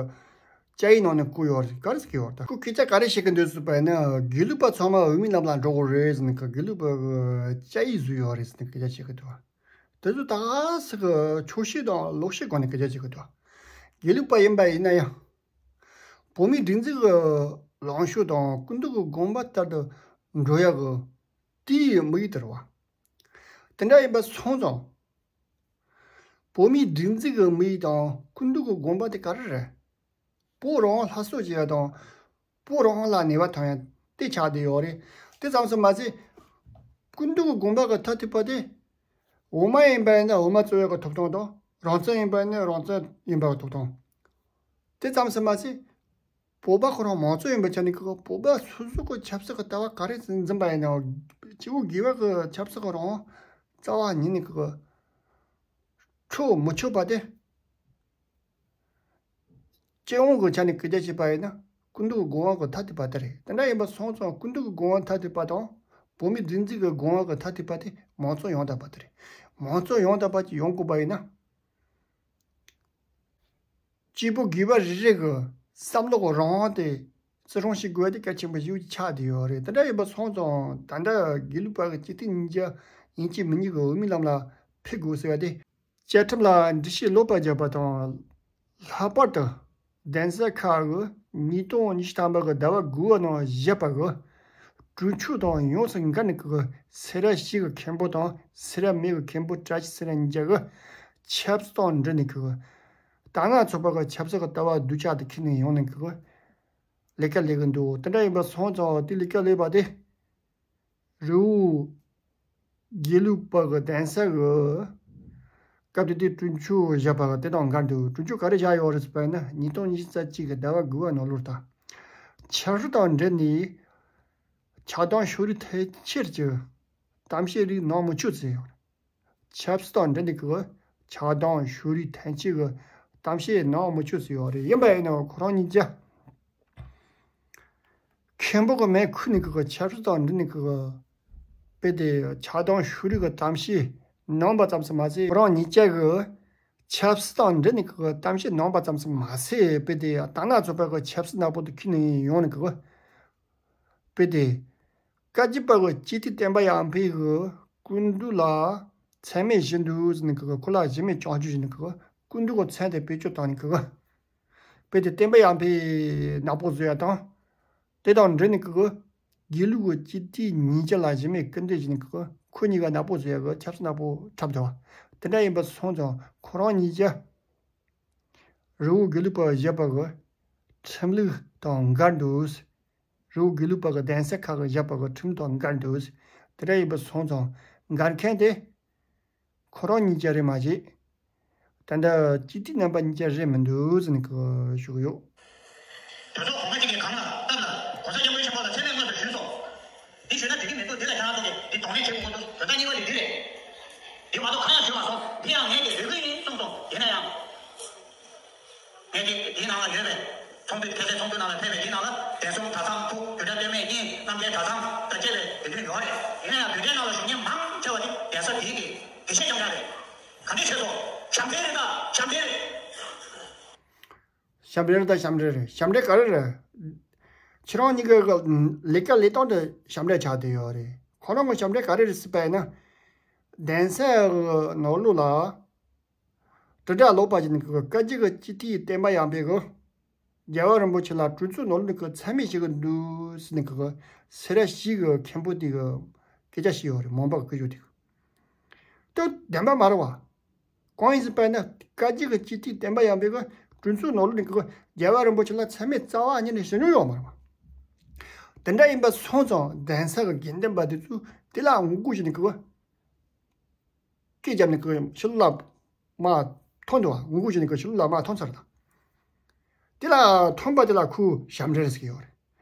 བཅའ་ཡིག་ནང་ནས་བཀོད་ཡོད་རེད། ག་རེ་ཟེར་གི་ཡོད་རེད། ད་ཁོ་སྐད་ཆ་ག་རེ་བཤད་གི་འདུག་ཟེར་བ་ཡིན་ན་དགེ་ལུགས་པ་ཚང་མ་འོས་མིའི་ལམ་ལ་འགྲོ་དགོས་རེད་ཟེར་ནས་གི་དགེ་ལུགས་པ་གི་བཅའ་ཡིག་བཟོས་ཡོད་རེད་ཟེར་ནས་སྐད་ཆ་བཤད་གི་འདུག་དེ་ཚོ་ད་ག་ཟེ་གི་ཆོག་ཤེས་དང་ལོག་ཤེས་སྒོ་ནས་སྐད་ཆ་བཤད་གི་འདུག་དགེ་ལུགས་པ་ཡིན་པ་ཡིན་ན་ཡང་བོད་མིའི་སྒྲིག་འཛུགས་ཀྱི་ལངས་ཕྱོགས་དང་སྐུ་མདུན་གྱི་དགོངས་པ་ལྟར་དུ་འགྲོ་ཡག་གི་དེའི་དམིགས་ཡུལ་དེ་རེད་བ། དེ་འདྲ་ཡིན་པ་སོང་ཙང་། བོད་མིའི་སྒྲིག་འཛུགས་ཀྱི་དམིགས་ཡུལ་དང་སྐུ་མདུན་གྱི་དགོངས་པ་དེ་ག་རེ་རེད། བོད་རང་དབང་སླར་གསོ་བྱེད་ཡ་དང་། བོད་རང་དབང་ལ་ནུས་པ་ཐོན་ཡ་དེ་ཆགས་བསྡད་ཡོད་རེད། དེ་ཙམ་དུ་མ་ཟད། སྐུ་མདུན་གྱི་དགོངས་པ་གི་མཐའ་ཐུག་པ་དེ། དབུ་མ་ཡིན་པ་ཡིན་ན་དབུ་མ་རྩོད་ཡག་གི་ཐོབ་ཐང་དང་། རང་བཙན་ཡིན་པ་ཡིན་ན་རང་བཙན་ཡིན་པ་གི་ཐོབ་ཐང་། དེ་ཙམ་ཞིག་མ་ཟད། བོད་པ་ཁོ་རང་མང་གཙོ་ཡིན་པའི་ཆ་ནས་ཀྱི་བོད་པ་སོ་སོ་གི་ཆབ་སྲིད་ཀྱི་ལྟ་བ་ག་རེ་འཛིན་པ་ཡིན་ནའང་། སྤྱི་བོ་དགེ་བ་གི་ཆབ་སྲིད་ཀྱི་རང་དབང་རྩ་བ་ཉིད་ནས་ཀྱི་འཕྲོག་མི་ཆོག་པ་དེ། སྤྱི་ཡོངས་ཀྱི་ཆ་ནས་སྐད་ཆ་བཤད་པ་ཡིན་ན། སྐུ་མདུན་གྱི་དགོངས་པ་གི་ཐ་དད་པ་དེ་རེད། དེ་འདྲ་ཡིན་པ་སོང་ཙང་སྐུ་མདུན་གྱི་དགོངས་པ་ཐ་དད་པ་དང་། བོད་མིའི་སྒྲིག་འཛུགས་ཀྱི་དགོངས་པ་གི་ཐ་དད་པ་དེ་མང་གཙོ་ཡང་དག་པ་དེ་རེད། མང་གཙོ་ཡང་དག་པ་ཅིག་ཡོང་དགོས་པ་ཡིན་ན། སྐྱེས་བུ་དགེ་བ་རེ་རེ་གི་བསམ་བློ་གི་རང་དབང་དེ་བརྩི་སྲུང་བྱེད་དགོས་དེ་གལ་ཆེན་པོ་ཞིག་ཆགས་བསྡད་ཡོད་རེད། དེ་འདྲ་ཡིན་པ་སོང་ཙང་ད་ལྟ་དགེ་ལུགས་པ་གི་སྤྱི་འཐུས་གཉིས་ཀ་ཡིན་གཅིག་མིན་གཉིས་ཀྱི་འོས་མིའི་ལམ་ལ་ཕེབས་དགོས་ཟེར་བ་དེ། བཅའ་ཁྲིམས་ལ་འགྲེལ་བཤད་ལོག་པ་བརྒྱབ་པ་དང་། ལྷག་པར་དུ་གདན་ས་ཁག་གི་ཉིས་སྟོང་ཉི་ཤུ་ཐམ་པ་གི་ཟླ་བ་དགུ་པ་ནང་བཞག་པ་གི་གྲོས་ཆོད་དང་ཡོངས་སུ་འགལ་ནས་ཀྱི་སེ་ར་བཞི་གི་མཁན་པོ་དང་སེ་ར་སྨད་གི་མཁན་པོ་བཀྲ་ཤིས་ཚེ་རིང་མཉམ་གི་ཆབ་སྲིད་དང་འབྲེལ་ནས་ཀྱི་དར་ནག་ཚོགས་པ་གི་ཆབ་སྲིད་ཀྱི་ལྟ་བ་སྡུག་ཅག་དེ་ཁྱེར་ནས་ཡོང་ནས་ཀྱི་ལས་ཀ་ལས་གི་འདུག་དེ་འདྲ་ཡིན་པ་སོང་ཙང་དེ་ལས་ཀ་ལས་པ་དེ། རི་བོ་དགེ་ལུགས་པ་གི་གདན་ས་གི་སྐབས་དེ་དུས་གྲོས་ཆོད་བཞག་པ་དེ་དང་འགལ་འདུག་གྲོས་ཆོད་ག་རེ་བཞག་ཡོད་རེད་ཟེར་བ་ན། ཉིས་སྟོང་ཉི་ཤུ་རྩ་གཅིག་གི་ཟླ་བ་དགུ་པ་ནང་ལོར་ད་ཆབ་སྲིད་དང་འབྲེལ་ནས་ཆགས་སྡང་ཕྱོགས་རིས་ཐལ་ཆེར་གྱི་གཏམ་བཤད་རིགས་གནང་མི་ཆོག་ཟེར་ཡོད་རེད། ཆབ་སྲིད་དང་འབྲེལ་ནས་ཀྱི་ཆགས་སྡང་ཕྱོགས་རིས་ཐལ་ཆེ་གི་གཏམ་བཤད་གནང་མི་ཆོག་ཟེར་ཡོད་རེད། ཡིན་པ་ཡིན་ནའང་ཁོ་རང་གཉིས་ཀ་མཁན་པོ་གི་མེ་ཁུར་ནས་ཀྱི་ཆབ་སྲིད་དང་འབྲེལ་ནས་ཀྱི་དཔེ་དེ་ཆགས་སྡང་ཕྱོགས་རིས་ཀྱི་གཏམ་བཤད་གནང་བ་ཙམ་ཞིག་མ་ཟད། ཁོ་རང་གཉིས་ཀ་གི་ཆབ་སྲིད་དང་འབྲེལ་ནས་ཀྱི་གཏམ་བཤད་གནང་བ་ཙམ་ཞིག་མ་ཟད། དཔེ་དེ་དར་ནག་ཚོགས་པ་གི་ཆབ་སྲིད་ནག་པོ་དེ་ཁྱེར་ནས་ཡོང་ནས་ཀྱི་དཔེ་དེ། བཀའ་བརྒྱུད་པ་གི་སྤྱི་འཐུས་བསྟན་པ་ཡར་འཕེལ་གི་སྐུ་མདུན་ལ་མཚན་སྨད་བྱས་འདུག་ཟེར་ནས་ཀྱི་ཁོ་ལ་གཞི་མེད་བྱང་ཆུབ་བྱས་ནས་ཀྱི་སྐུ་མདུན་གི་མཚན་དེ་བེད་སྤྱོད་བཏང་ནས་ཀྱི་དཔེ་དེ་བསྟན་པ་ཡར་འཕེལ་ནག་པོ་བཟོ་ཡ་དང་། དེ་དང་འབྲེལ་ནས་ཀྱི་དགེ་ལུགས་ཀྱི་སྤྱི་འཐུས་གཉིས་ཆ་ལ་གཞི་མེད་སྐུར་འདེབས་བྱས་ནས་ཀྱི་ཁོ་གཉིས་ཀ་ནག་པོ་བཟོ་ཡ་གི་ཆབ་སྲིད་ནག་པོ་འཁྲབ་བསྡད་པ། དེ་འདྲ་ཡིན་པ་སོང་ཙང་ཁོ་རང་གཉིས་ཀ་རི་བོ་དགེ་ལུགས་པ་བཞག་པ་གི་ཁྲིམས་ལུགས་དང་འགལ་འདུག་རི་བོ་དགེ་ལུགས་པ་གི་གདན་ས་ཁག་གི་བཞག་པ་གི་ཁྲིམས་དང་འགལ་འདུག་དེ་འདྲ་ཡིན་པ་སོང་ཙང་འགལ་མཁན་དེ་ཁོ་རང་གཉིས་ཀ་རེད་མ་གཞི། ད་ལྟ་སྤྱི་འཐུས་རྣམ་པ་གཉིས་ཀ་རེད་མི་འདུག་ཟེར་ནས་ཀྱི་ཞུ་གི་ཡོད། དོན་ཐོག་གོང་མ་གཅིག་གིས་གང་ལ་སྟབས་ལ་༸གོང་ས་༸སྐྱབས་མགོན་ཆེན་པོ་ལ་མཚན་སྨད་སྔོན་དུ་ཞུས་སོ། འདི་ཞུས་ན་འགྲིག་གི་མི་འདུག་འདི་ལ་ཁྱེད་རང་ཚོ་གིས་འདི་གདོང་ལེན་བྱེད་དགོས་འདུག་དོན་དག་གཉིས་པ་དེ་འདི་རེད། འདི་མ་གཏོགས་གང་ཡང་ཞུས་མ་སོང་། འདི་ཡང་ངས་ཀྱིས་ལས་འགུལ་ཡིན་གསུངས་སོང་། ཡིན་ན་ཡང་། ངས་འདི་འདིའི་ནང་ལ་ཡོད་པས། ཚོགས་འདུ་ཁ་སའི་ཚོགས་འདུ་ནང་ལ་ཕེབས་པའི་འདིའི་ནང་ལ་བདེ་སྲུང་གྲྭ་ཚང་དྲུག་རྒྱུད་གྲྭ་སྟོད་སྨད་གཉིས་རྣམ་རྒྱལ་གྲྭ་ཚང་དང་བཅས་པའི་དེ་འདུས་ཡོད་རེད། ཡིན་ན་ཡང་བདུན་ཕྲག་ནང་ལ་ཞུགས་མཁན་མང་ཆེ་བ་དེ་གདན་ས་འདིའི་གི་དགེ་བཤེས་རྐྱང་རྐྱང་རེད། ག་འདྲས་བྱས་སོང་། ཞབས་འདྲེན་རེད་ད་ཞབས་འདྲེན་རེད། ཞབས་འདྲེན་རེད་ད་ཞབས་འདྲེན་རེད། ཞབས་འདྲེན་ག་རེ་རེད། ཁྱེད་རང་གཉིས་ཀའི་ལས་ཀ་ལས་སྟངས་དེ་ཞབས་འདྲེན་ཆགས་བསྡད་ཡོད་རེད། ཁོ་རང་གི་ཞབས་འདྲེན་ག་རེ་རེད་ཟེར་བ་ཡིན་ན། གདན་ས་གི་ནང་ལོགས་ལ། དྲིལ་བསྒྲགས་ལོག་པ་ཞིག་ནི་ཀི་བཀའ་བརྒྱུད་ཀྱི་སྤྱི་འཐུས་བསྟན་པ་ཡར་འཕེལ་གྱིས་རྒྱལ་བ་རིན་པོ་ཆེ་ལ་གྲོས་ཚོགས་ནང་ལོགས་ནས་ཀི་མཚན་སྨད་བྱེད་ཀྱི་འདུག་ཟེར་ནས་ཀི་སེ་ར་བྱེས་ཀྱི་མཁན་པོ་དེ་གི་སྐད་ཆ་བཤད་ཡོད་རེད། མོན་པ་གི་སྐུ་ཞབས་དེ་གི་དེ་བདེན་པ་མ་རེད་བ། གང་ཡིན་ཟེར་བ་ན་བཀའ་བརྒྱུད་ཀྱི་སྤྱི་འཐུས་བསྟན་པ་ཡར་འཕེལ་གྱིས་གྲོས་ཚོགས་ནང་ལོགས་ནས་ཀི་རྒྱལ་བ་རིན་པོ་ཆེ་ལ་མཚན་སྨད་རྩ་བ་ཉིད་ནས་བྱེད་མྱོང་ཡོད་མ་རེད་བ། དེ་འདྲ་ཡིན་པ་སོང་ཙང་གདན་ས་གི་དགེ་འདུན་པ་དེ་ཚོས་དེ་ལ་ངོ་རྒོལ་བྱས་ནས་ཀི་སྐད་བརྒྱབ་ནས་ཀི་ཕྱི་ལོགས་ལ་མར་ཐོན་འདུག་བ། ངོ་རྒོལ་བྱས་ནས་ཀི་ཕྱི་ལོགས་ལ་མར་ཐོན་ཚར་དང་། དེ་ལ་ཐོན་པ་དེ་ལ་ཁོས་ཞབས་འདྲེན་ཟེར་གྱི་ཡོད་རེད།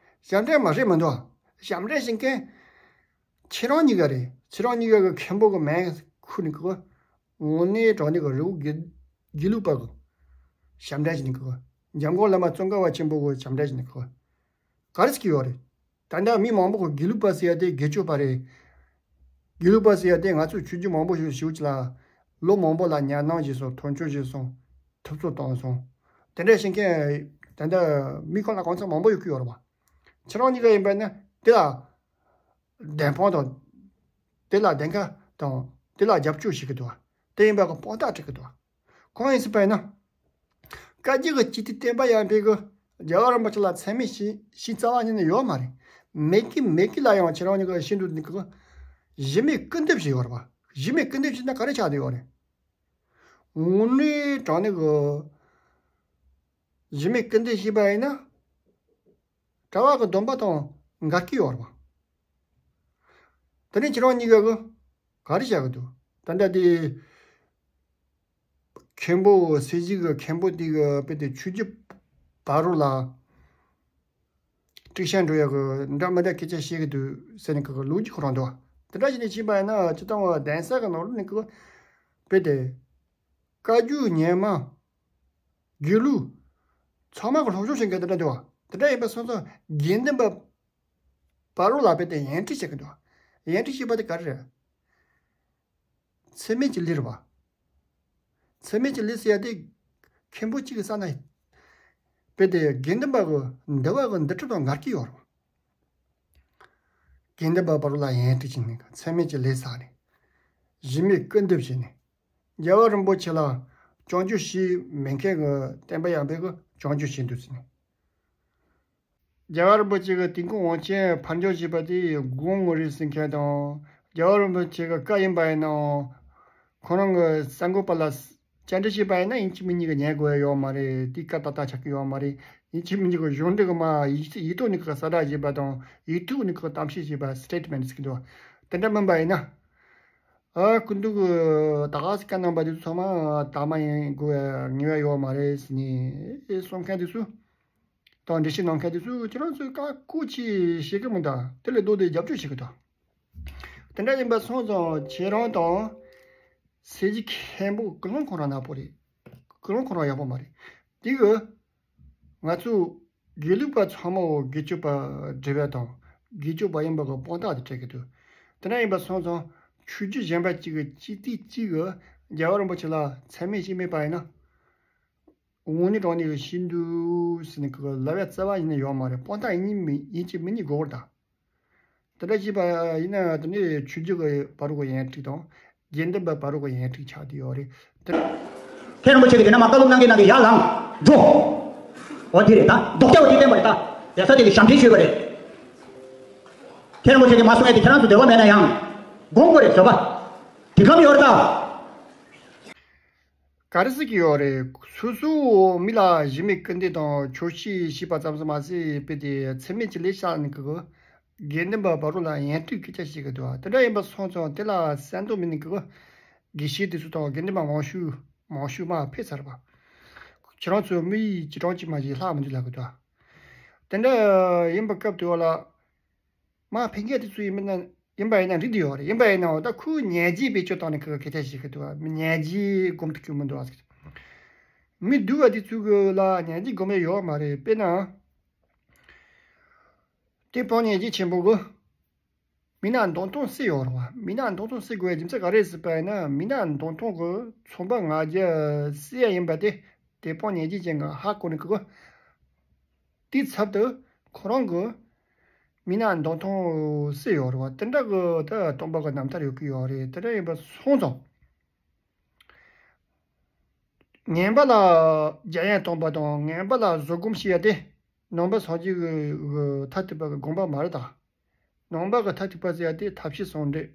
ཞབས་འདྲེན་མ་རེད་མི་འདུག་བ། ཞབས་འདྲེན་བྱེད་མཁན་ཁྱེད་རང་གཉིས་ཀ་རེད། ཁྱེད་རང་གཉིས་ཀ་གི་མཁན་པོ་གི་མིང་ཁུར་ནས་ཀི་དངོས་གནས་དྲང་གནས་ཀྱི་རི་བོ་དགེ་དགེ་ལུགས་པ་གི་ཞབས་འདྲེན་བྱས་ནས་ཀི་འཇམ་མགོན་བླ་མ་ཙོང་ཁ་པ་ཆེན་པོ་གི་ཞབས་འདྲེན་བྱས་ནས་ཀི་ག་རེ་ཟེར་གྱི་ཡོད་རེད། ད་ལྟ་མི་མང་པོ་གིས་དགེ་ལུགས་པ་ཟེར་ཡ་དེ་དགེ་སྤྱོད་པ་རེད། དགེ་ལུགས་པ་ཟེར་ཡ་དེ་ང་ཚོས་ཆོས་བརྒྱུད་མང་པོ་ཞིག་ཞུགས་ཀྱི་ལ། ལོ་མང་པོ་ལ་ཉམས་སྣང་བྱས་སོང་། དོན་འཁྱོལ་བྱས་སོང་། ཐུབ་ཚོད་བཏང་སོང་། དེ་འདྲ་བྱེད་མཁན་ད་ལྟ་མི་ཁོ་ན་གང་ཚང་མང་པོ་ཡོད་ཀྱི་ཡོད་རེད་བ། ཁྱེད་རང་གཉིས་ཀ་ཡིན་པ་ན་དེ་ལ་བདེན་དཔང་དང་། དེ་ལ་བདེན་ཁ་དང་དེ་ལ་རྒྱབ་སྐྱོར་བྱེད་ཀྱི་འདུག་བ། དེ་ཡིན་པ་གི་དཔང་རྟགས་སྤྲད་ཀྱི་འདུག་བ། གང་ཡིན་ཟེར་བ་ཡིན་ན། བཀའ་བརྒྱུད་ཀྱི་སྤྱི་འཐུས་བསྟན་པ་ཡར་འཕེལ་གྱིས་རྒྱལ་བ་རིན་པོ་ཆེ་ལ་མཚན་སྨད་བྱེད་བྱེད་རྩ་བ་ཉིད་ནས་ཡོད་མ་རེད། མེད་ཀི་མེད་ཀི་ལ་ཡང་ཁྱེད་རང་གཉིས་ཀྱིས་ཤེས་འདུག་ནི་ཀི་གཞི་མེད་སྐུར་འདེབས་བྱས་ཡོད་རེད་བ། གཞི་མེད་སྐུར་འདེབས་བྱས་ན་ག་རེ་ཆགས་བསྡད་ཡོད་རེད། དངོས་གནས་དྲང་གནས་ཀྱི་གཞི་མེད་སྐུར་འདེབས་བྱས་པ་ཡིན་ན། གྲྭ་པ་གི་སྡོམ་པ་དང་འགལ་གྱི་ཡོད་རེད་བ། དེ་ནས་ཁྱེད་རང་གཉིས་ཀ་གིས་ག་རེ་བྱ་གི་འདུག་ད་ལྟ་དེ་མཁན་པོ་སེ་བཞི་གི་མཁན་པོ་དེ་གི་དཔེ་དེ་ཆོས་བརྒྱུད་བར་རོ་ལ་ཀྲིག་ཤ་འགྲོ་ཡག་གི་འདྲ་མི་འདྲ་སྐད་ཆ་བཤད་གི་འདུག་ཟེར་ནས་གི་ལོ་རྒྱུས་ཁོ་རང་འདུག་དེ་འདྲ་བྱས་ནས་བྱས་པ་ཡིན་ན་སྤྱིར་བཏང་བ་གདན་ས་གི་ནང་ལོགས་ནས་གི་དཔེ་དེ་བཀའ་བརྒྱུད་རྙིང་མ། དགེ་ལུགས། ཚང་མ་གི་སློབ་སྦྱོང་བྱེད་མཁན་དེ་འདྲ་འདུག་དེ་འདྲ་ཡིན་པ་སོང་ཙང་དགེ་འདུན་པ་བར་རོ་ལ་དཔེ་དེ་ཡན་ཁྲིད་བྱེད་ཀྱི་འདུག་ཡན་ཁྲིད་བྱེད་པ་དེ་ག་རེ་རེད། ཚད་མེད་ཀྱི་ལས་རེད་པ། ཚད་མེད་ཀྱི་ལས་ཟེར་ཡ་དེ་མཁན་པོ་གཅིག་གི་ས་ན་དཔེ་དེ་དགེ་འདུན་པ་གི་འདུལ་བ་གི་འདུལ་ཁྲིམས་དང་འགལ་གྱི་ཡོད་རེད་པ། དགེ་འདུན་པ་བར་རོ་ལ་ཡན་ཁྲིད་བྱས་ནས་ཚད་མེད་ཀྱི་ལས་བསགས་ནས་གཞི་མེད་སྐུར་འདེབས་བྱས་ནས། རྒྱལ་བ་རིན་པོ་ཆེ་ལ་སྐྱོན་བརྗོད་བྱས་མེད་མཁན་གྱི་བསྟན་པ་ཡར་འཕེལ་གྱི་སྐྱོན་བརྗོད་བྱས་འདུག་ཟེར་ནས། རྒྱལ་བ་རིན་པོ་ཆེ་གི་དུས་འཁོར་དབང་ཆེན་ཕར་འགྱངས་བྱས་པ་དེ་དགོངས་དགོས་རེད་ཟེར་མཁན་དང་། རྒྱལ་བ་རིན་པོ་ཆེ་གི་བཀའ་ཡིན་པ་ཡིན་ནའང་། ཁོ་རང་གི་གསར་འགོད་པ་ལ་བཅར་འདྲི་བྱས་པ་ཡིན་ན་ཡིན་གཅིག་མིན་གཉིས་ཀྱི་ཉན་དགོས་ཡ་ཡོད་མ་རེད། དེ་བཀའ་ཏག་ཏག་ཆགས་ཀྱི་ཡོད་མ་རེད། ཡིན་གཅིག་མིན་གཉིས་ཀྱི་གཞུང་འབྲེལ་གྱི་མ་ཡིག་ཡིག་ཐོག་ནས་གི་གསལ་བསྒྲགས་བྱས་པ་དང་ཡིག་ཐོག་ནས་གི་གཏམ་བཤད་བྱས་པ་སི་ཊེ་ཊི་མེན་ཊི་ཟེར་གྱི་འདུག་དེ་འདྲ་མིན་པ་ཡིན་ན། ཨ་སྐུ་མདུན་གྱིས་ད་ག་སེ་བཀའ་གནང་པ་དེ་ཚོ་ཚང་མ་དག་མ་ཡིན་དགོས་ཡ་ངེས་པ་ཡོད་མ་རེད་ཟེར་ནས་གསུང་མཁན་དེ་ཚོ་དང་འགྲེལ་བཤད་གནང་མཁན་དེ་ཚོ་ཁྱེད་རང་ཚོས་བཀའ་བཀོད་ཅིག་བྱེད་ཀྱི་མི་འདུག་དེ་ལས་ལྡོག་སྟེ་རྒྱབ་སྐྱོར་བྱེད་ཀྱི་འདུག་དེ་འདྲ་ཡིན་པ་སོང་ཙང་ཁྱེད་རང་དང་སེ་བཞི་མཁན་པོ་ཀུན་སློང་ཁོ་རང་ནག་པོ་རེད། ཀུན་སློང་ཁོ་རང་ཡག་པོ་མ་རེད། དེ་གི་ང་ཚོ་དགེ་ལུགས་པ་ཚང་མ་འོ་དགེ་ཆོས་པ་སྒྲིབ་པ་དང་དགེ་ཆོས་པ་ཡིན་པ་གི་དཔང་རྟགས་དེ་སྤྲད་ཀྱི་འདུག་དེ་འདྲ་ཡིན་པ་སོང་ཙང་ཆོས་བརྒྱུད་གཞན་པ་གཅིག་གི་སྤྱི་ཚེས་གཅིག་གི་རྒྱལ་བ་རིན་པོ་ཆེ་ལ་མཚན་སྨད་བྱས་མེད་པ་ཡིན་ན། དངོས་གནས་དྲང་གནས་ཀྱི་ཤེས་འདུག་ཟེར་ནས་ཀྱི་ལབ་ཡ་རྩ་བ་ཉིད་ནས་ཡོད་མ་རེད། དཔང་རྟགས་ཡིན་གཅིག་མིན་གཉིས་དགོས་པར་གདའ། དེ་འདྲ་བྱས་པ་ཡིན་ན་དེ་ནས་ཆོས་བརྒྱུད་ཀྱི་བར་གྱི་ཡན་ཁྲིག་དང་། དགེ་འདུན་པ་བར་གྱི་ཡན་ཁྲིག་ཆགས་བསྡད་ཡོད་རེད། དེ། མཁན་རིན་པོ་ཆེ་གིས་དེ་ན་མ་བཀའ་སློབ་གནང་གིན་གནང་གིན་ཡར་ལངས་འགྲོ། འོ་དེ་རེད་ད། ལྡོག་རྒྱག་པ་དེ་བསྟན་པ་རེད་ད། ཡ་ས་དེ་གི་ཞབས་འདྲེན་ཞུས་པ་རེད། མཁན་རིན་པོ་ཆེ་གིས་མ་གསུང་ཡ་དེ་ཁྱེད་རང་ཚོ་འདོད་པ་མེད་ན་ཡང་དགོངས་དགོས་རེད་བཟོད་པ། དེ་གམ་ཡོད་རེད་ད། ག་རེ་ཟེར་གྱི་ཡོད་རེད། སོ་སོའི་མི་ལ་གཞི་མེད་སྐུར་འདེབས་དང་ཆོག་ཤེས་བྱས་པ་ཙམ་ཟིག་མ་ཟད་དཔེ་དེ་ཚད་མེད་ཀྱི་ལས་བསགས་ནས་ཀྱི་དགེ་འདུན་པ་བར་རོ་ལ་ཡན་ཁྲིག་སྐད་ཆ་བཤད་ཀྱི་འདུག་དེ་འདྲ་ཡིན་པ་སོང་ཙང་དེ་ལ་གསན་དོ་མི་ནི་ཀྱི་དགེ་བཤེས་དེ་ཚོ་དང་དགེ་འདུན་པ་མང་ཤོས་མང་ཤོས་མར་ཕེབས་ཚར་བ། ཁྱེད་རང་ཚོའི་མི་ཡི་ཅི་གྲངས་ཅིག་མ་ཞིག་ལྷག་མི་འདུག་ལབ་ཀྱི་འདུག་དེ་འདྲ་ཡིན་པ་སྐབས་དེ་བ་ལ། མར་ཕེབས་མཁན་དེ་ཚོ་ཡིན་པ་ན་ཡིན་པ་ཡིན་ན་འགྲིག་འདི་ཡོད་རེད། ཡིན་པ་ཡིན་ནའང་ད་ཁོའི་ཉན་རྗེས་བེད་སྤྱོད་བཏང་ནས་ཁོས་སྐད་ཆ་བཤད་ཀྱི་འདུག་བ། མི་ཉན་རྗེས་སྒོམ་ཐུབ་ཀྱི་མི་འདུག་བ། མི་སྡུག་པ་དེ་ཚོ་གི་ལ་ཉན་རྗེས་སྒོམ་ཡ་ཡོད་མ་རེད། དཔེར་ན། དེ་དཔང་ཉན་རྗེས་ཆེན་པོ་གི་མི་ནག་མདུང་ཐུང་བསད་ཡོད་རེད་བ། མི་ནག་མདུང་ཐུང་བསད་དགོས་ཡ་རྒྱུ་མཚན་ག་རེ་ཟེར་བ་ཡིན་ན། མི་ནག་མདུང་ཐུང་གི་ཚོང་པ་ང་རྒྱལ་བསད་ཡ་ཡིན་པ་དེ་དེ་དཔང་ཉན་རྗེས་ཅན་གྱིས་ཧ་གོ་ནས་ཀྱི་དེའི་ཚབ་ཏུ་ཁོ་རང་གི་མི་ནག་མདུང་ཐུང་བསད་ཡོད་རེད་བ། དེ་འདྲ་གི་ད་སྟོན་པ་གི་རྣམ་ཐར་ཡོད་ཀྱི་ཡོད་རེད། དེ་འདྲ་ཡིན་པ་སོང་ཙང་ངན་པ་ལ་རྒྱ་ཡན་གཏོང་པ་དང་ངན་པ་ལ་བཟོད་སྒོམ་བྱེད་ཡ་དེ་ནང་པ་སངས་རྒྱས་ཀྱི་མཐར་ཐུག་པ་གི་དགོངས་པ་མ་རེད་ད། ནང་པ་གི་མཐར་ཐུག་པ་ཟེར་ཡ་དེ་ཐབས་ཤེས་ཟུང་འབྲེལ།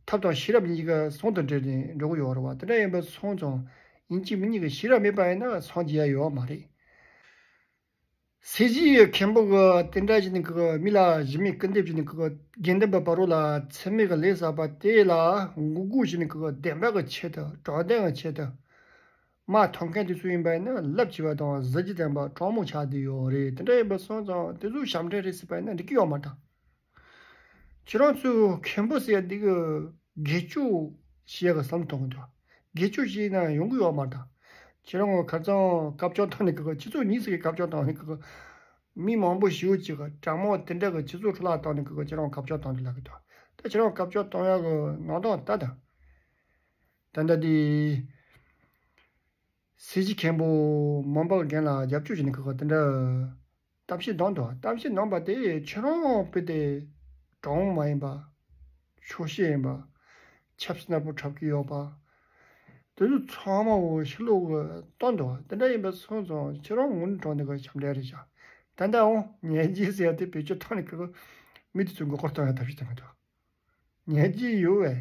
ཐབས་དང་ཤེས་རབ་གཉིས་ཀ་ཟུང་དུ་འབྲེལ་ནས་འགྲོ་གི་ཡོད་རེད་བ། དེ་འདྲ་ཡིན་པ་སོང་ཙང་ཡིན་གཅིག་མིན་གཉིས་ཀྱི་ཤེས་རབ་མེད་པ་ཡིན་ན་སངས་རྒྱས་ཡ་ཡོད་མ་རེད། སེ་བཞི་མཁན་པོ་གི་དེ་འདྲ་བྱས་ནས་ཀྱི་མི་ལ་གཞི་མེད་སྐུར་འདེབས་བྱས་ནས་ཀྱི་དགེ་འདུན་པ་བར་རོ་ལ་ཚད་མེད་ཀྱི་ལས་བསགས་པ་དེ་ལ་མགོ་སྒུར་བྱས་ནས་ཀྱི་བདེན་པ་གི་ཆེད་དུ་དྲང་བདེན་གི་ཆེད་དུ། དམག་འཐབ་མཁན་དེ་ཚོ་ཡིན་པ་ཡིན་ན་རླབས་ཆེ་བ་དང་གཟི་བརྗིད་ལྡན་པ་དྲང་མོ་ཆགས་བསྡད་ཡོད་རེད། དེ་འདྲ་ཡིན་པ་སོང་ཙང་དེ་ཚོ་ཞབས་འདྲེན་རེད་ཟེར་བ་ཡིན་ན་འགྲིག་གི་ཡོད་མ་རེད་ད། ཁྱེད་རང་ཚོས་མཁན་པོ་ཟེར་ཡ་འདི་གི་དགེ་སྐྱོ་བྱེད་ཡ་གི་བསམ་བློ་གཏོང་གི་འདུག་དགེ་སྐྱོ་བྱས་ན་ཡོང་གི་ཡོད་མ་རེད་ད། ཁྱེད་རང་ཁ་རྩང་སྐབས་བཅོལ་བཏང་ནས་གི་སྤྱི་ཚོགས་ཉིད་ཟེར་གི་སྐབས་བཅོལ་བཏང་ནས་གི་མི་མང་པོ་ཞེ་པོ་ཅིག་གི་དྲང་མོ་དེ་འདྲ་གི་སྤྱི་ཚོགས་ཁྲོད་ལ་བཏང་ནས་གི་ཁྱེད་རང་སྐབས་བཅོལ་བཏང་འདུག་ལབ་གི་འདུག་ད་ཁྱེད་རང་སྐབས་བཅོལ་བཏང་ཡ་གི་ནང་དོན་ལྟ་དང་། ད་ལྟ་དེ། སེ་བཞི་མཁན་པོ་མོན་པ་གི་རྒན་ལ་རྒྱབ་སྐྱོར་བྱས་ནས་ཁོ་ཁོ་དེ་འདྲ་གཏམ་བཤད་གནང་འདུག་གཏམ་བཤད་གནང་པ་དེ་ཁྱེད་རང་དཔེ་དེ་དྲང་མོ་མ་ཡིན་པ། ཆོག་ཤེས་ཡིན་པ། ཆབ་སྲིད་ནག་པོ་འཁྲབ་ཀྱི་ཡོད་པ། དེ་ཚོ་ཚང་མ་འོ་ཕྱི་ལོགས་གི་གཏོང་འདུག་དེ་འདྲ་ཡིན་པ་སོང་ཙང་ཁྱེད་རང་དངོས་གནས་དྲང་གནས་གི་ཞབས་འདྲེན་རེད་བཞག་ད་ལྟ་འོང་ཉན་རྗེས་ཟེར་ཡ་དེ་བེད་སྤྱོད་བཏང་ནས་ཁོ་མི་དེ་ཚོ་མགོ་སྐོར་གཏོང་ཡ་ཐབས་ཤེས་བཏང་གི་འདུག་ཉན་རྒྱུ་ཡོད་བས།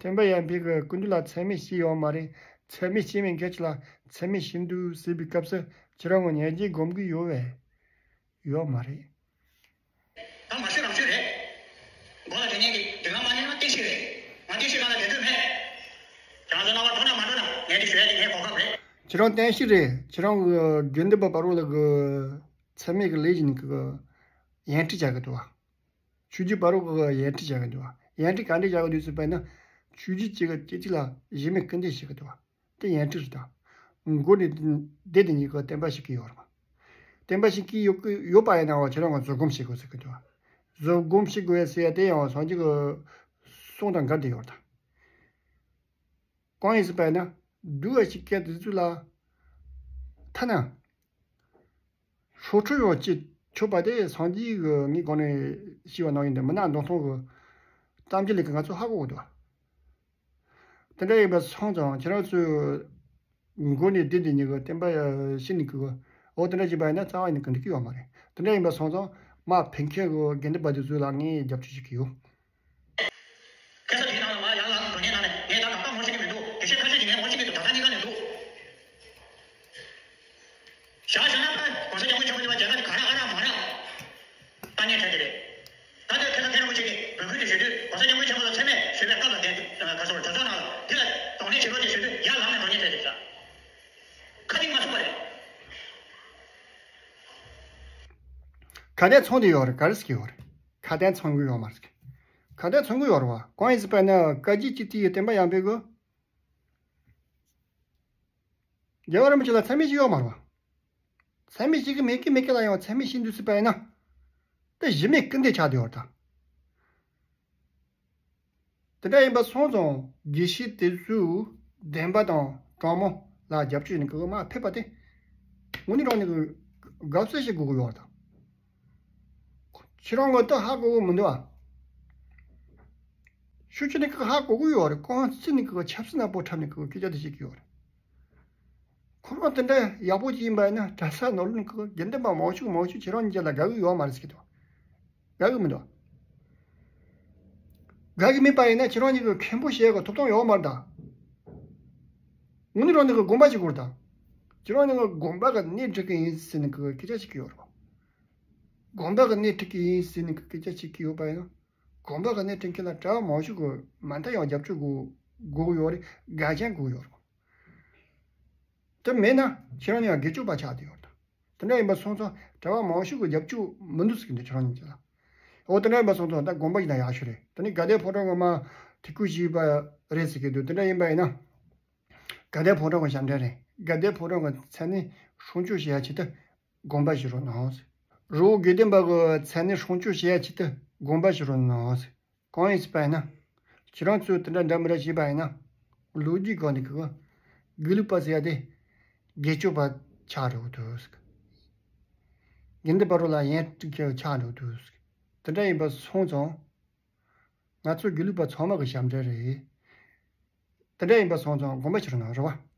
སྟོན་པ་ཡར་འཕེལ་གྱི་སྐུ་མདུན་ལ་མཚན་སྨད་བྱས་ཡོད་མ་རེད། མཚན་སྨད་བྱས་མེད་མཁན་ཅིག་ལ་མཚན་སྨད་བྱེད་འདུག་ཟེར་བའི་སྐབས་སུ་ཁྱེད་རང་ངོ་ཉན་རྒྱུ་སྒོམ་གྱི་ཡོད་བས། ཡོད་མ་རེད། ད་མ་ཤོད་རང་ཤོད་རེད། མགོ་ལ་དེ་ནས་ཀྱི་དེ་ག་མ་ཉན་ན་ལྟས་ཤིག་རེད། ང་ལྟས་ཤིག་ག་ལ་དེ་ ཁྱེད་རང་བསྟན་བཤིག་རེད། ཁྱེད་རང་གི་དགེ་འདུན་པ་བར་ལ་གི་ཚད་མེད་ཀྱི་ལས་ཀྱི་ནི་གི་ཡན་ཁྲིད་བྱ་གི་འདུག་བ། ཆོས་བརྒྱུད་བར་གི་ཡན་ཁྲིད་བྱ་གི་འདུག་བ། ཡན་ཁྲིད་ག་འདྲ་བྱ་གི་འདུག་ཟེར་བ་ན། ཆོས་བརྒྱུད་གཅིག་གི་སྐད་ཅིག་ལ་གཞི་མེད་སྐུར་འདེབས་བྱེད་གི་འདུག་བ། དེ་ཡན་ཁྲིད་རེད་ད། མགོ་ནས་སྡེ་དེ་གཉིས་ཀྱི་བསྟན་པ་བཤིག་གི་ཡོད་རེད་བ། བསྟན་པ་བཤིག་གི་ཡོད་ཀི་ཡོད་པ་ཡིན་ནའང་ཁྱེད་རང་གི་བཟོད་སྒོམ་བྱེད་དགོས་ཟེར་གི་འདུག་བ། བཟོད་སྒོམ་བྱེད་དགོས་ཟེར་ཡ་དེ་ཡང་སངས་རྒྱས་ཀྱི་གསུང་དང་འགལ་བསྡད་ཡོད་རེད་ད། གང་ཡིན་ཟེར་བ་ན། སྡུག་བ་ཞིག་སྐད་དེ་ཚོ་ལ། ཐ་ན། སྲོག་འཕྲོག་ཡང་བྱེད་ཆོག་པ་དེ་སངས་རྒྱས་ཀྱི་ངས་གོང་ནས་ཞུས་པ་ནང་བཞིན་དུ་མི་ནག་མདོ་སྟོང་གི་གཏམ་རྒྱུད་ལས་ཀྱི་ང་ཚོ་ཧ་གོ་གི་འདུག་དེ་འདྲ་ཡིན་པ་སོང་ཙང་ཁྱེད་རང་ཚོས་མགོ་ནས་སྡེ་འདི་གཉིས་ཀྱི་བསྟན་པ་ཤི་ནི་གི། འོ་དེ་འདྲ་བྱས་པ་ཡིན་ན་རྩ་བ་ཡིན་ན་ག་འགྲིག་གི་ཡོད་མ་རེད། དེ་འདྲ་ཡིན་པ་སོང་ཙང་མ་ཕན་མཁན་གྱི་དགེ་འདུན་པ་དེ་ཚོ་ལ་ངས་རྒྱབ་སྐྱོར་བྱེད་ཀྱི་ཡོད། ཁ་ས་དེའི་ནང་ལ་མ་ཡར་ལངས་འགྲོ་མཁན་ནང་ནས་ངས་ད་གང་གང་མང་ཤེས་ཀྱི་མི་འདུག་དགེ་བཤེས་ཁ་ཤས་ཀྱིས་ངས་མང་ཤེས་ཀྱི་འདུག་ད་ལྟ་གཉིས་ཀ་ནས་འདུག་བཞག་བཞག་ན་ཕར་༸གོང་ས་༸སྐྱབས་མགོན་ཆེན་པོ་མཆོག་མཇལ་ཁ་ག་ར་ཨ་རག་མ་རག་ལྟ་ངན་འཕྲད་དེ་རེད། ད་ལྟ་ཁ་ས་མཁན་རིན་པོ་ཆེ་གིས་འབོད་སྐུལ་དེ་ཞུ་དུས་༸གོང་ས་༸སྐྱབས་མགོན་ཆེན་པོ་ལ་མཚན་སྨད་ཞུས་པའི་སྐབས་ལ་དེ་ག་སོར་གྲོས་ཚོགས་ནང་ལ་འདི་ལ་གདོང་ལེན་བྱེད་རོགས་ཅེས་ཞུ་དུས་ཡར་ལངས་ནས་འགྲོ་ཉེན་འཕྲད་དེ་ཤག་ཁ་གཏིང་མ་ཚུགས་པ་རེད། ཁ་གཏད་ཚང་དེ་ཡོད་རེད། ག་རེ་ཟེར་གྱི་ཡོད་རེད། ཁ་གཏད་ཚང་གི་ཡོད་མ་རེད། ཁ་གཏད་ཚང་གི་ཡོད་རེད་བ། གང་ཡིན་ཟེར་བ་ན་བཀའ་བརྒྱུད་སྤྱི་འཐུས་ཀྱི་བསྟན་པ་ཡར་འཕེལ་དགོས། རྒྱལ་བ་རིན་པོ་ཆེ་ལ་མཚན་སྨད་ཞིག་ཡོད་མ་རེད་བ། མཚན་སྨད་ཞིག་གི་མེད་ཀི་མེད་ཀི་ལ་ཡང་མཚན་སྨད་ཞིག་འདུག་ཟེར་བ་ཡིན་ན། དེ་གཞི་མེད་སྐུར་འདེབས་ཆགས་བསྡད་ཡོད་རེད་ད། དེ་འདྲ་ཡིན་པ་སོང་ཙང་དགེ་བཤེས་དེ་ཚོས་བདེན་པ་དང་དྲང་མོ་ལ་རྒྱབ་སྐྱོར་ཡིན་གི་མ་ཕེབས་པ་དེ། དངོས་གནས་དྲང་གནས་ཀྱི་དགའ་བསུ་ཞིག་དགོས་ཀྱི་ཡོད་རེད་ད། ཁྱེད་རང་གིས་ད་ཧ་གོ་གི་མི་འདུག་ཨ། ཤུགས་ཆེ་ནས་ཀྱི་ཧ་གོ་གི་ཡོད་རེད། རྐང་རྩེ་ནས་ཀྱི་ཆབ་སྲིད་ནག་པོ་འཁྲབ་ནས་ཀྱི་སྐད་ཆ་དེ་བཤད་ཀྱི་ཡོད་རེད། ཁོ་རང་དེ་འདྲ་ཡག་པོ་ཅིག་ཡིན་པ་ཡིན་ན་གྲྭ་ས་ནང་ལོགས་ནས་ཀྱི་དགེ་འདུན་པ་མང་ཤོས་མང་ཤོས་ཁྱེད་རང་གཉིས་ཀྱི་ལ་དགའ་གི་ཡོད་མ་རེད་ཟེར་གྱི་འདུག་དགའ་གི་མི་འདུག་དགའ་གི་མེད་པ་ཡིན་ན་ཁྱེད་རང་གཉིས་ཀྱི་མཁན་པོ་བྱེད་ཀྱི་ཐོབ་ཐང་ཡོད་མ་རེད་ད། དངོས་གནས་རང་གཉིས་ཀྱི་དགོངས་པ་ཞིག་དགོས་རེད་ད། ཁྱེད་རང་གཉིས་ཀྱི་དགོངས་པ་གི་སྣེ་ཁྲིད་ཀྱི་ཡིན་ཟེར་ནས་ཀྱི་སྐད་ཆ་བཤད་ཀྱི་ཡོད་རེད། དགོངས་པ་གི་སྣེ་ཁྲིད་ཀྱི་ཡིན་ཟེར་ནས་ཀྱི་སྐད་ཆ་བཤད་ཀྱི་ཡོད་པ་ཡིན་ན། དགོངས་པ་གི་སྣེ་ཁྲིད་མཁན་ལ་གྲྭ་བ་མང་ཤོས་ཀྱི་མ་མཐའ་ཡང་རྒྱབ་སྐྱོར་དགོས་དགོས་ཀྱི་ཡོད་རེད། དགའ་ཞེན་དགོས་ཀྱི་ཡོད་རེད། དེ་མེད་ན་ཁྱེད་རང་གཉིས་ཀ་སྒེར་གཅོད་པ་ཆགས་བསྡད་ཡོད་རེད། དེ་འདྲ་ཡིན་པ་སོང་ཙང་གྲྭ་བ་མང་ཤོས་ཀྱི་རྒྱབ་སྐྱོར་མི་འདུག་ཟེར་གྱི་འདུག་ཁྱེད་རང་གཉིས་ཀྱི་ལ། འོ་དེ་འདྲ་ཡིན་པ་སོང་ཙང་ད་དགོངས་པ་ཞིག་ན་ཡག་ཤོས་རེད། དེ་ནི་དགའ་ལྡན་ཕོ་བྲང་གི་མ་ཐུགས་ཁུར་བཞེས་པ་རེད་ཟེར་གྱི་འདུག་དེ་འདྲ་ཡིན་པ་ཡིན་ན། དགའ་ལྡན་ཕོ་བྲང་གི་ཞབས་འདྲེན་རེད། དགའ་ལྡན་ཕོ་བྲང་གི་མཚན་གནས་སྲུང་སྐྱོབ་བྱེད་ཡ་ཆེད་དུ་དགོངས་པ་ཞུ་རོགས་གནང་ཟེར། རི་བོ་དགེ་ལྡན་པ་གི་མཚན་གནས་སྲུང་སྐྱོབ་བྱེད་ཡ་ཆེད་དུ་དགོངས་པ་ཞུ་རོགས་གནང་ཟེར། གང་ཡིན་ཟེར་བ་ཡིན་ན། ཁྱེད་རང་ཚོས་དེ་འདྲ་འདྲ་མི་འདྲ་བྱས་པ་ཡིན་ན། ལོ་རྒྱུས་སྒང་ནས་ཀྱི་དགེ་ལུགས་པ་ཟེར་ཡ་དེ་སྒེར་གཅོད་པ་ཆགས་འགྲོ་གི་འདུག་ཟེར། དགེ་འདུན་པ་རོ་ལ་ཡན་ཀྲིག་ཆགས་འགྲོ་གི་འདུག་ཟེར། དེ་འདྲ་ཡིན་པ་སོང་ཙང་། ང་ཚོ་དགེ་ལུགས་པ་ཚང་མ་གི་ཞབས་འདྲེན་རེད། དེ་འདྲ་ཡིན་པ་སོང་ཙང་དགོངས་པ་ཞུ་རོགས་གནང་རེད་བ།